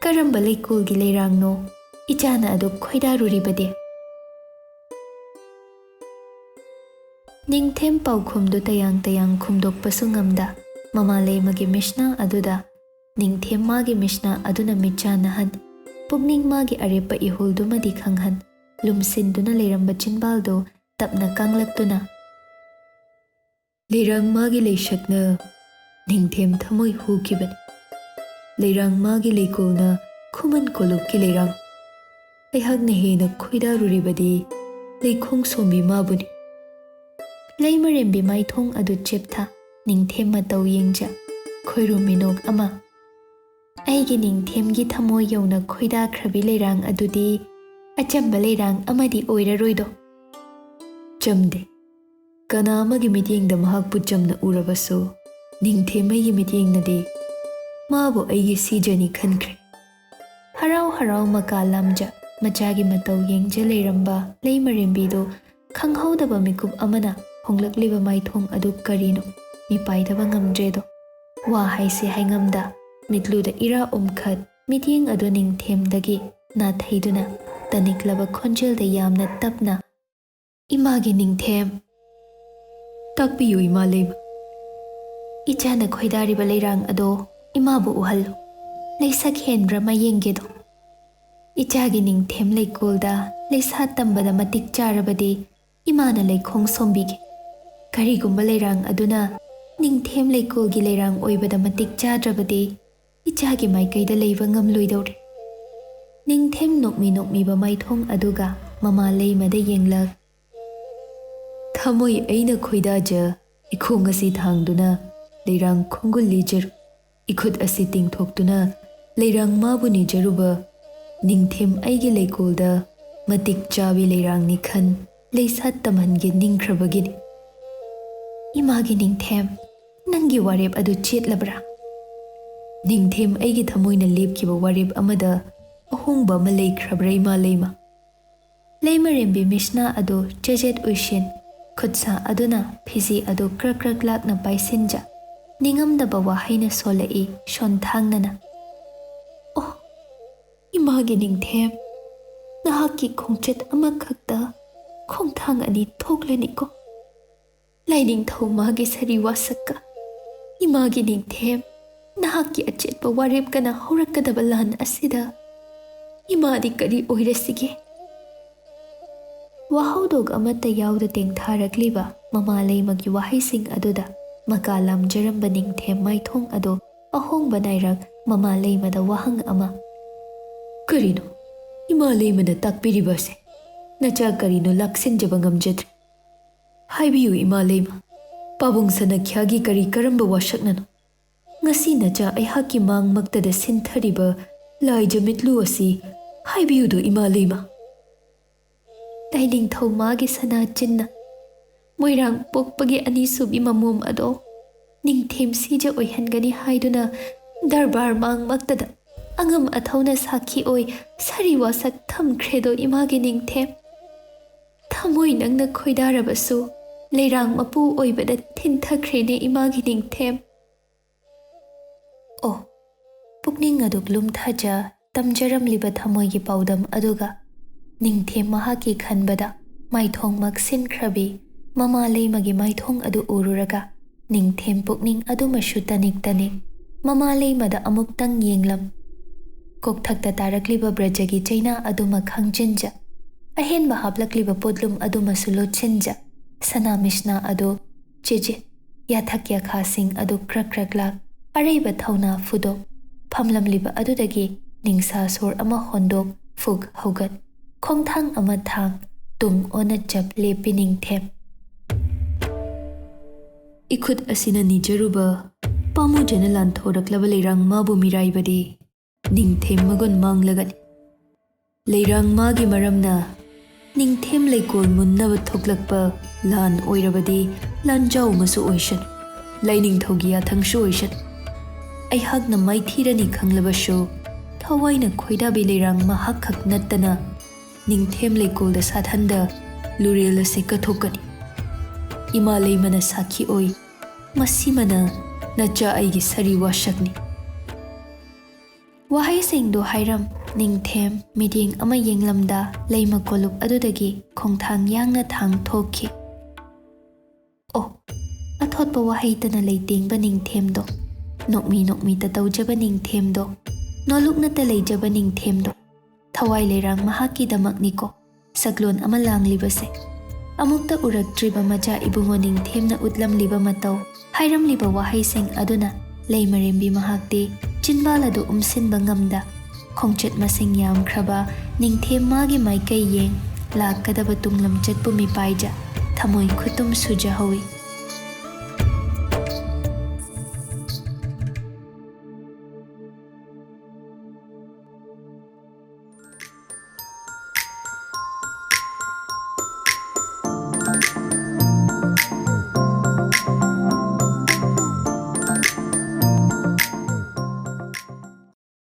ꯀꯔꯝꯕ ꯂꯩꯀꯣꯜꯒꯤ ꯂꯩꯔꯥꯡꯅꯣ? ꯏꯆꯥꯅ ꯑꯗꯨ ꯈꯣꯏꯗꯥꯔꯨꯔꯤꯕꯗꯤ?" ꯅꯤꯡꯊꯦꯝ ꯄꯥꯎꯈꯨꯝꯗꯨ ꯇꯌꯥꯡ ꯇꯌꯥꯡ ꯈꯨꯝꯗꯣꯛꯄꯁꯨ ꯉꯝꯗ, ꯃꯃꯥ ꯂꯩꯃꯒꯤ ꯃꯤꯁꯅꯥ ꯑꯗꯨꯗ ꯅꯤꯡꯊꯦꯝ ꯃꯥꯒꯤ ꯃꯤꯁꯅꯥ ꯑꯗꯨꯅ ꯃꯤꯠꯆꯥ ꯅꯥꯍꯟ, ꯄꯨꯛꯅꯤꯡ ꯃꯥꯒꯤ ꯑꯔꯦꯞꯄ ꯏꯍꯨꯜꯗꯨꯃꯗꯤ ꯈꯪꯍꯟ, ꯂꯨꯝꯁꯤꯟꯗꯨꯅ ꯂꯩꯔꯝꯕ ꯆꯤꯟꯕꯥꯜꯗꯨ ꯇꯞꯅ ꯀꯥꯡꯂꯛꯇꯨꯅ, "ꯂꯩꯔꯥꯡ ꯃꯥꯒꯤ ꯂꯩꯁꯛꯅ ꯅꯤꯡꯊꯦꯝ ꯊꯃꯣꯏ ꯍꯨꯈꯤꯕꯅꯤ꯫ ꯂꯩꯔꯥꯡ ꯃꯥꯒꯤ ꯂꯩꯀꯣꯜꯅ ꯈꯨꯃꯟ ꯀꯣꯂꯨꯞꯀꯤ ꯂꯩꯔꯥꯡ꯫ ꯑꯩꯍꯥꯛꯅ ꯍꯦꯟꯅ ꯈꯣꯏꯗꯥꯔꯨꯔꯤꯕꯗꯤ ꯂꯩꯈꯣꯡ ꯁꯣꯝꯕꯤ ꯃꯥꯕꯨꯅꯤ꯫" ꯂꯩꯃꯔꯦꯝꯕꯤ ꯃꯥꯏꯊꯣꯡ ꯑꯗꯨ ꯆꯦꯞꯊ, ꯅꯤꯡꯊꯦꯝ ꯃꯇꯧ ꯌꯦꯡꯖ, ꯈꯣꯏꯔꯨꯝ ꯃꯤꯅꯣꯛ ꯑꯃ, "ꯑꯩꯒꯤ ꯅꯤꯡꯊꯦꯝꯒꯤ ꯊꯃꯣꯏ ꯌꯧꯅ ꯈꯣꯏꯗꯥꯈ꯭ꯔꯕꯤ ꯂꯩꯔꯥꯡ ꯑꯗꯨꯗꯤ ꯑꯆꯝꯕ ꯂꯩꯔꯥꯡ ꯑꯃꯗꯤ ꯑꯣꯏꯔꯔꯣꯏꯗꯣ?" "ꯆꯝꯗꯦ꯫ ꯀꯅꯥ ꯑꯃꯒꯤ ꯃꯤꯠꯌꯦꯡꯗ ꯃꯍꯥꯛꯄꯨ ꯆꯝꯅ ꯎꯔꯕꯁꯨ, ꯅꯤꯡꯊꯦꯝ ꯑꯩꯒꯤ ꯃꯤꯠꯌꯦꯡꯅꯗꯤ ꯃꯥꯕꯨ ꯑꯩꯒꯤ ꯁꯤꯖꯅꯤ ꯈꯟꯈ꯭ꯔꯦ꯫" ꯍꯔꯥꯎ ꯍꯔꯥꯎ ꯃꯀꯥ ꯂꯥꯝꯖ ꯃꯆꯥꯒꯤ ꯃꯇꯧ ꯌꯦꯡꯖ ꯂꯩꯔꯝꯕ ꯂꯩꯃꯔꯦꯝꯕꯤꯗꯨ ꯈꯪꯍꯧꯗꯕ ꯃꯤꯀꯨꯞ ꯑꯃꯅ ꯍꯣꯡꯂꯛꯂꯤꯕ ꯃꯥꯏꯊꯣꯡ ꯑꯗꯨ ꯀꯔꯤꯅꯣ ꯃꯤꯄꯥꯏꯗꯕ ꯉꯝꯗ꯭ꯔꯦꯗꯣ꯫ ꯋꯥ ꯍꯥꯏꯁꯤ ꯍꯥꯏꯉꯝꯗ ꯃꯤꯠꯂꯨꯗ ꯏꯔꯥ ꯎꯝꯈꯠ, ꯃꯤꯠꯌꯦꯡ ꯑꯗꯨ ꯅꯤꯡꯊꯦꯝꯗꯒꯤ ꯅꯥꯊꯩꯗꯨꯅ ꯇꯅꯤꯛꯂꯕ ꯈꯣꯟꯖꯦꯜꯗ ꯌꯥꯝꯅ ꯇꯞꯅ, "ꯏꯃꯥꯒꯤ ꯅꯤꯡꯊꯦꯝ, ꯇꯥꯛꯄꯤꯌꯨ ꯏꯃꯥ ꯂꯩꯃ꯫ ꯏꯆꯥꯅ ꯈꯣꯏꯗꯥꯔꯤꯕ ꯂꯩꯔꯥꯡ ꯑꯗꯣ ꯏꯃꯥꯕꯨ ꯎꯍꯜꯂꯨ꯫ ꯂꯩꯁꯛ ꯍꯦꯟꯕ꯭ꯔꯥ ꯃꯥ ꯌꯦꯡꯒꯦꯗꯣ꯫" ꯏꯆꯥꯒꯤ ꯅꯤꯡꯊꯦꯝ ꯂꯩꯀꯣꯜꯗ ꯂꯩꯁꯥ ꯇꯝꯕꯗ ꯃꯇꯤꯛ ꯆꯥꯔꯕꯗꯤ ꯏꯃꯥꯅ ꯂꯩꯈꯣꯡ ꯁꯣꯝꯕꯤꯒꯦ꯫ ꯀꯔꯤꯒꯨꯝꯕ ꯂꯩꯔꯥꯡ ꯑꯗꯨꯅ ꯅꯤꯡꯊꯦꯝ ꯂꯩꯀꯣꯜꯒꯤ ꯂꯩꯔꯥꯡ ꯑꯣꯏꯕꯗ ꯃꯇꯤꯛ ꯆꯥꯗ꯭ꯔꯕꯗꯤ ꯏꯆꯥꯒꯤ ꯃꯥꯏꯀꯩꯗ ꯂꯩꯕ ꯉꯝꯂꯣꯏꯗꯧꯔꯦ꯫ ꯅꯤꯡꯊꯦꯝ ꯅꯣꯛꯃꯤ ꯅꯣꯛꯃꯤꯕ ꯃꯥꯏꯊꯣꯡ ꯑꯗꯨꯒ ꯃꯃꯥ ꯂꯩꯃꯗ ꯌꯦꯡꯂꯛ꯫ ꯊꯃꯣꯏ ꯑꯩꯅ ꯈꯣꯏꯗꯥꯖ ꯏꯈꯣꯡ ꯑꯁꯤ ꯊꯥꯡꯗꯨꯅ ꯂꯩꯔꯥꯡ ꯈꯣꯡꯒꯨꯜ ꯂꯤꯖꯔꯨ꯫ ꯏꯈꯨꯠ ꯑꯁꯤ ꯇꯤꯡꯊꯣꯛꯇꯨꯅ ꯂꯩꯔꯥꯡ ꯃꯥꯕꯨ ꯅꯤꯖꯔꯨꯕ꯫ ꯅꯤꯡꯊꯦꯝ ꯑꯩꯒꯤ ꯂꯩꯀꯣꯜꯗ ꯃꯇꯤꯛ ꯆꯥꯕꯤ ꯂꯩꯔꯥꯡꯅꯤ ꯈꯟ ꯂꯩꯁꯥ ꯇꯝꯍꯟꯒꯦ ꯅꯤꯡꯈ꯭ꯔꯕꯒꯤꯅꯤ꯫ ꯏꯃꯥꯒꯤ ꯅꯤꯡꯊꯦꯝ, ꯅꯪꯒꯤ ꯋꯥꯔꯦꯞ ꯑꯗꯨ ꯆꯦꯠꯂꯕ꯭ꯔꯥ? ꯅꯤꯡꯊꯦꯝ ꯑꯩꯒꯤ ꯊꯃꯣꯏꯅ ꯂꯦꯞꯈꯤꯕ ꯋꯥꯔꯦꯞ ꯑꯃꯗ ꯑꯍꯣꯡꯕ ꯑꯃ ꯂꯩꯈ꯭ꯔꯕ꯭ꯔꯥ, ꯏꯃꯥ ꯂꯩꯃ? ꯂꯩꯃꯔꯦꯝꯕꯤ ꯃꯤꯁꯅꯥ ꯑꯗꯨ ꯆꯦꯖꯦꯠ ꯎꯏꯁꯤꯟ, ꯈꯨꯠꯁꯥ ꯑꯗꯨꯅ ꯐꯤꯖꯤ ꯑꯗꯨ ꯀ꯭ꯔꯛ ꯀ꯭ꯔꯛ ꯂꯥꯛꯅ ꯄꯥꯏꯁꯤꯟꯖ, ꯅꯤꯡꯉꯝꯗꯕ ꯋꯥꯍꯩꯅ ꯁꯣꯜꯂꯛꯏ ꯁꯣꯟꯊꯥꯡꯅꯅ꯫ "ꯑꯣ, ꯏꯃꯥꯒꯤ ꯅꯤꯡꯊꯦꯝ, ꯅꯍꯥꯛꯀꯤ ꯈꯣꯡꯆꯠ ꯑꯃꯈꯛꯇ ꯈꯣꯡꯊꯥꯡ ꯑꯅꯤ ꯊꯣꯛꯂꯅꯤꯀꯣ꯫ ꯂꯥꯏꯅꯤꯡꯊꯧ ꯃꯥꯒꯤ ꯁꯥꯔꯤ ꯋꯥꯁꯛꯀ ꯏꯃꯥꯒꯤ ꯅꯤꯡꯊꯦꯝ, ꯅꯍꯥꯛꯀꯤ ꯑꯆꯦꯠꯄ ꯋꯥꯔꯦꯞꯀꯅ ꯍꯧꯔꯛꯀꯗꯕ ꯂꯥꯟ ꯑꯁꯤꯗ ꯏꯃꯥꯗꯤ ꯀꯔꯤ ꯑꯣꯏꯔꯁꯤꯒꯦ?" ꯋꯥꯍꯧꯗꯣꯛ ꯑꯃꯠꯇ ꯌꯥꯎꯗ ꯇꯦꯡꯊꯥꯔꯛꯂꯤꯕ ꯃꯃꯥ ꯂꯩꯃꯒꯤ ꯋꯥꯍꯩꯁꯤꯡ ꯑꯗꯨꯗ ꯃꯀꯥ ꯂꯥꯝꯖꯔꯝꯕ ꯅꯤꯡꯊꯦꯝ ꯃꯥꯏꯊꯣꯡ ꯑꯗꯨ ꯑꯍꯣꯡꯕ ꯅꯥꯏꯔꯛ ꯃꯃꯥ ꯂꯩꯃꯗ ꯋꯥꯍꯪ ꯑꯃ꯫ "ꯀꯔꯤꯅꯣ ꯏꯃꯥ ꯂꯩꯃꯅ ꯇꯥꯛꯄꯤꯔꯤꯕ ꯑꯁꯦ? ꯅꯆꯥ ꯀꯔꯤꯅꯣ ꯂꯥꯛꯁꯤꯟꯖꯕ ꯉꯝꯖꯗ꯭ꯔꯦ꯫ ꯍꯥꯏꯕꯤꯌꯨ ꯏꯃꯥ ꯂꯩꯃ, ꯄꯥꯕꯨꯡ ꯁꯅꯈ꯭ꯌꯥꯒꯤ ꯀꯔꯤ ꯀꯔꯝꯕ ꯋꯥꯁꯛꯅꯅꯣ? ꯉꯁꯤ ꯅꯆꯥ ꯑꯩꯍꯥꯛꯀꯤ ꯃꯥꯡꯃꯛꯇꯗ ꯁꯤꯟꯊꯔꯤꯕ ꯂꯥꯏꯖ ꯃꯤꯠꯂꯨ ꯑꯁꯤ ꯍꯥꯏꯕꯤꯌꯨꯗꯣ ꯏꯃꯥ ꯂꯩꯃ꯫" ꯂꯥꯏꯅꯤꯡꯊꯧ ꯃꯥꯒꯤ ꯁꯅꯥ ꯆꯤꯟꯅ ꯃꯣꯏꯔꯥꯡ ꯄꯣꯛꯄꯒꯤ ꯑꯅꯤꯁꯨꯕꯤ ꯃꯃꯣꯝ ꯑꯗꯣ ꯅꯤꯡꯊꯦꯝ ꯁꯤꯖ ꯑꯣꯏꯍꯟꯒꯅꯤ ꯍꯥꯏꯗꯨꯅ ꯗꯔꯕꯥꯔ ꯃꯥꯡꯃꯛꯇꯗ ꯑꯉꯝ ꯑꯊꯧꯅ ꯁꯥꯈꯤ ꯑꯣꯏ ꯁꯥꯔꯤ ꯋꯥꯁꯛ ꯊꯝꯈ꯭ꯔꯦꯗꯣ ꯏꯃꯥꯒꯤ ꯅꯤꯡꯊꯦꯝ꯫ ꯊꯃꯣꯏ ꯅꯪꯅ ꯈꯣꯏꯗꯥꯔꯕꯁꯨ ꯂꯩꯔꯥꯡ ꯃꯄꯨ ꯑꯣꯏꯕꯗ ꯊꯤꯟꯊꯈ꯭ꯔꯦꯅꯦ ꯏꯃꯥꯒꯤ ꯅꯤꯡꯊꯦꯝ꯫ ꯑꯣ, ꯄꯨꯛꯅꯤꯡ ꯑꯗꯨ ꯂꯨꯝꯊꯥꯖ ꯇꯝꯖꯔꯝꯂꯤꯕ ꯊꯃꯣꯏꯒꯤ ꯄꯥꯎꯗꯝ ꯑꯗꯨꯒ ꯅꯤꯡꯊꯦꯝ ꯃꯍꯥꯛꯀꯤ ꯈꯟꯕꯗ ꯃꯥꯏꯊꯣꯡ ꯃꯛꯁꯤꯟꯈ꯭ꯔꯕꯤ ꯃꯃꯥ ꯂꯩꯃꯒꯤ ꯃꯥꯏꯊꯣꯡ ꯑꯗꯨ ꯎꯔꯨꯔꯒ ꯅꯤꯡꯊꯦꯝ ꯄꯨꯛꯅꯤꯡ ꯑꯗꯨꯃꯁꯨ ꯇꯅꯤꯛ ꯇꯅꯤꯛ ꯃꯃꯥ ꯂꯩꯃꯗ ꯑꯃꯨꯛꯇꯪ ꯌꯦꯡꯂꯝ꯫ ꯀꯣꯛꯊꯛꯇ ꯇꯥꯔꯛꯂꯤꯕ ꯕ꯭ꯔꯖꯒꯤ ꯆꯩꯅꯥ ꯑꯗꯨꯃ ꯈꯪꯖꯤꯟꯖ, ꯑꯍꯦꯟꯕ ꯍꯥꯞꯂꯛꯂꯤꯕ ꯄꯣꯠꯂꯨꯝ ꯑꯗꯨꯃꯁꯨ ꯂꯣꯠꯁꯤꯟꯖ, ꯁꯅꯥ ꯃꯤꯁꯅꯥ ꯑꯗꯨ ꯆꯦꯖꯦ, ꯌꯥꯊꯛ ꯌꯥꯈꯥꯁꯤꯡ ꯑꯗꯨ ꯀ꯭ꯔꯛ ꯀ꯭ꯔꯛ ꯂꯥꯛ, ꯑꯔꯩꯕ ꯊꯧꯅꯥ ꯐꯨꯗꯣꯛ, ꯐꯝꯂꯝꯂꯤꯕ ꯑꯗꯨꯗꯒꯤ ꯅꯤꯡꯁꯥ ꯁꯣꯔ ꯑꯃ ꯍꯣꯟꯗꯣꯛ, ꯐꯨꯛ ꯍꯧꯒꯠ, ꯈꯣꯡꯊꯥꯡ ꯑꯃ ꯊꯥꯡ, ꯇꯨꯡ ꯑꯣꯟꯅ ꯆꯞ ꯂꯦꯞꯄꯤ ꯅꯤꯡꯊꯦꯝ꯫ ꯏꯈꯨꯠ ꯑꯁꯤꯅ ꯅꯤꯖꯔꯨꯕ, ꯄꯥꯝꯃꯨꯖꯅ ꯂꯥꯟꯊꯣꯔꯛꯂꯕ ꯂꯩꯔꯥꯡ ꯃꯥꯕꯨ ꯃꯤꯔꯥꯏꯕꯗꯤ ꯅꯤꯡꯊꯦꯝ ꯃꯒꯨꯟ ꯃꯥꯡꯂꯒꯅꯤ꯫ ꯂꯩꯔꯥꯡ ꯃꯥꯒꯤ ꯃꯔꯝꯅ ꯅꯤꯡꯊꯦꯝ ꯂꯩꯀꯣꯜ ꯃꯨꯟꯅꯕ ꯊꯣꯛꯂꯛꯄ ꯂꯥꯟ ꯑꯣꯏꯔꯕꯗꯤ ꯂꯥꯟꯖꯥꯎ ꯑꯃꯁꯨ ꯑꯣꯏꯁꯅꯨ, ꯂꯥꯏꯅꯤꯡꯊꯧꯒꯤ ꯌꯥꯊꯪꯁꯨ ꯑꯣꯏꯁꯅꯨ꯫ ꯑꯩꯍꯥꯛꯅ ꯃꯥꯏꯊꯤꯔꯅꯤ ꯈꯪꯂꯕꯁꯨ, ꯊꯋꯥꯏꯅ ꯈꯣꯏꯗꯥꯕꯤ ꯂꯩꯔꯥꯡ ꯃꯍꯥꯛꯈꯛ ꯅꯠꯇꯅ ꯅꯤꯡꯊꯦꯝ ꯂꯩꯀꯣꯜꯗ ꯁꯥꯊꯟꯗ ꯂꯨꯔꯦꯜ ꯑꯁꯤ ꯀꯠꯊꯣꯛꯀꯅꯤ꯫ ꯏꯃꯥ ꯂꯩꯃꯅ ꯁꯥꯈꯤ ꯑꯣꯏ, ꯃꯁꯤꯃꯅ ꯅꯆꯥ ꯑꯩꯒꯤ ꯁꯔꯤ ꯋꯥꯁꯛꯅꯤ꯫ ꯋꯥꯍꯩꯁꯤꯡꯗꯨ ꯍꯥꯏꯔꯝ ꯅꯤꯡꯊꯦꯝ ꯃꯤꯠꯌꯦꯡ ꯑꯃ ꯌꯦꯡꯂꯝꯗ ꯂꯩꯃ ꯀꯣꯂꯨꯞ ꯑꯗꯨꯗꯒꯤ ꯈꯣꯡꯊꯥꯡ ꯌꯥꯡꯅ ꯊꯥꯡ ꯊꯣꯛꯈꯤ꯫ ꯑꯣ, ꯑꯊꯣꯠꯄ ꯋꯥꯍꯩꯇꯅ ꯂꯩꯇꯦꯡꯕ ꯅꯤꯡꯊꯦꯝꯗꯣ, ꯅꯣꯛꯃꯤ ꯅꯣꯛꯃꯤꯇ ꯇꯧꯖꯕ ꯅꯤꯡꯊꯦꯝꯗꯣ, ꯅꯣꯂꯨꯛꯅꯇ ꯂꯩꯖꯕ ꯅꯤꯡꯊꯦꯝꯗꯣ, ꯊꯋꯥꯏ ꯂꯩꯔꯥꯡ ꯃꯍꯥꯛꯀꯤꯗꯃꯛꯅꯤꯀꯣ ꯁꯛꯂꯣꯟ ꯑꯃ ꯂꯥꯡꯂꯤꯕꯁꯦ꯫ ꯑꯃꯨꯛꯇ ꯎꯔꯛꯇ꯭ꯔꯤꯕ ꯃꯆꯥ ꯏꯕꯨꯡꯉꯣ ꯅꯤꯡꯊꯦꯝꯅ ꯎꯠꯂꯝꯂꯤꯕ ꯃꯇꯧ, ꯍꯥꯏꯔꯝꯂꯤꯕ ꯋꯥꯍꯩꯁꯤꯡ ꯑꯗꯨꯅ ꯂꯩꯃꯔꯦꯝꯕꯤ ꯃꯍꯥꯛꯇꯤ ꯆꯤꯟꯕꯥꯜ ꯑꯗꯨ ꯎꯝꯁꯤꯟꯕ ꯉꯝꯗ, ꯈꯣꯡꯆꯠ ꯃꯁꯤꯡ ꯌꯥꯝꯈ꯭ꯔꯕ ꯅꯤꯡꯊꯦꯝ ꯃꯥꯒꯤ ꯃꯥꯏꯀꯩ ꯌꯦꯡ, ꯂꯥꯛꯀꯗꯕ ꯇꯨꯡꯂꯝꯆꯠꯄꯨ ꯃꯤꯄꯥꯏꯖ, ꯊꯃꯣꯏ ꯈꯨꯇꯨꯝ ꯁꯨꯖꯍꯧꯏ꯫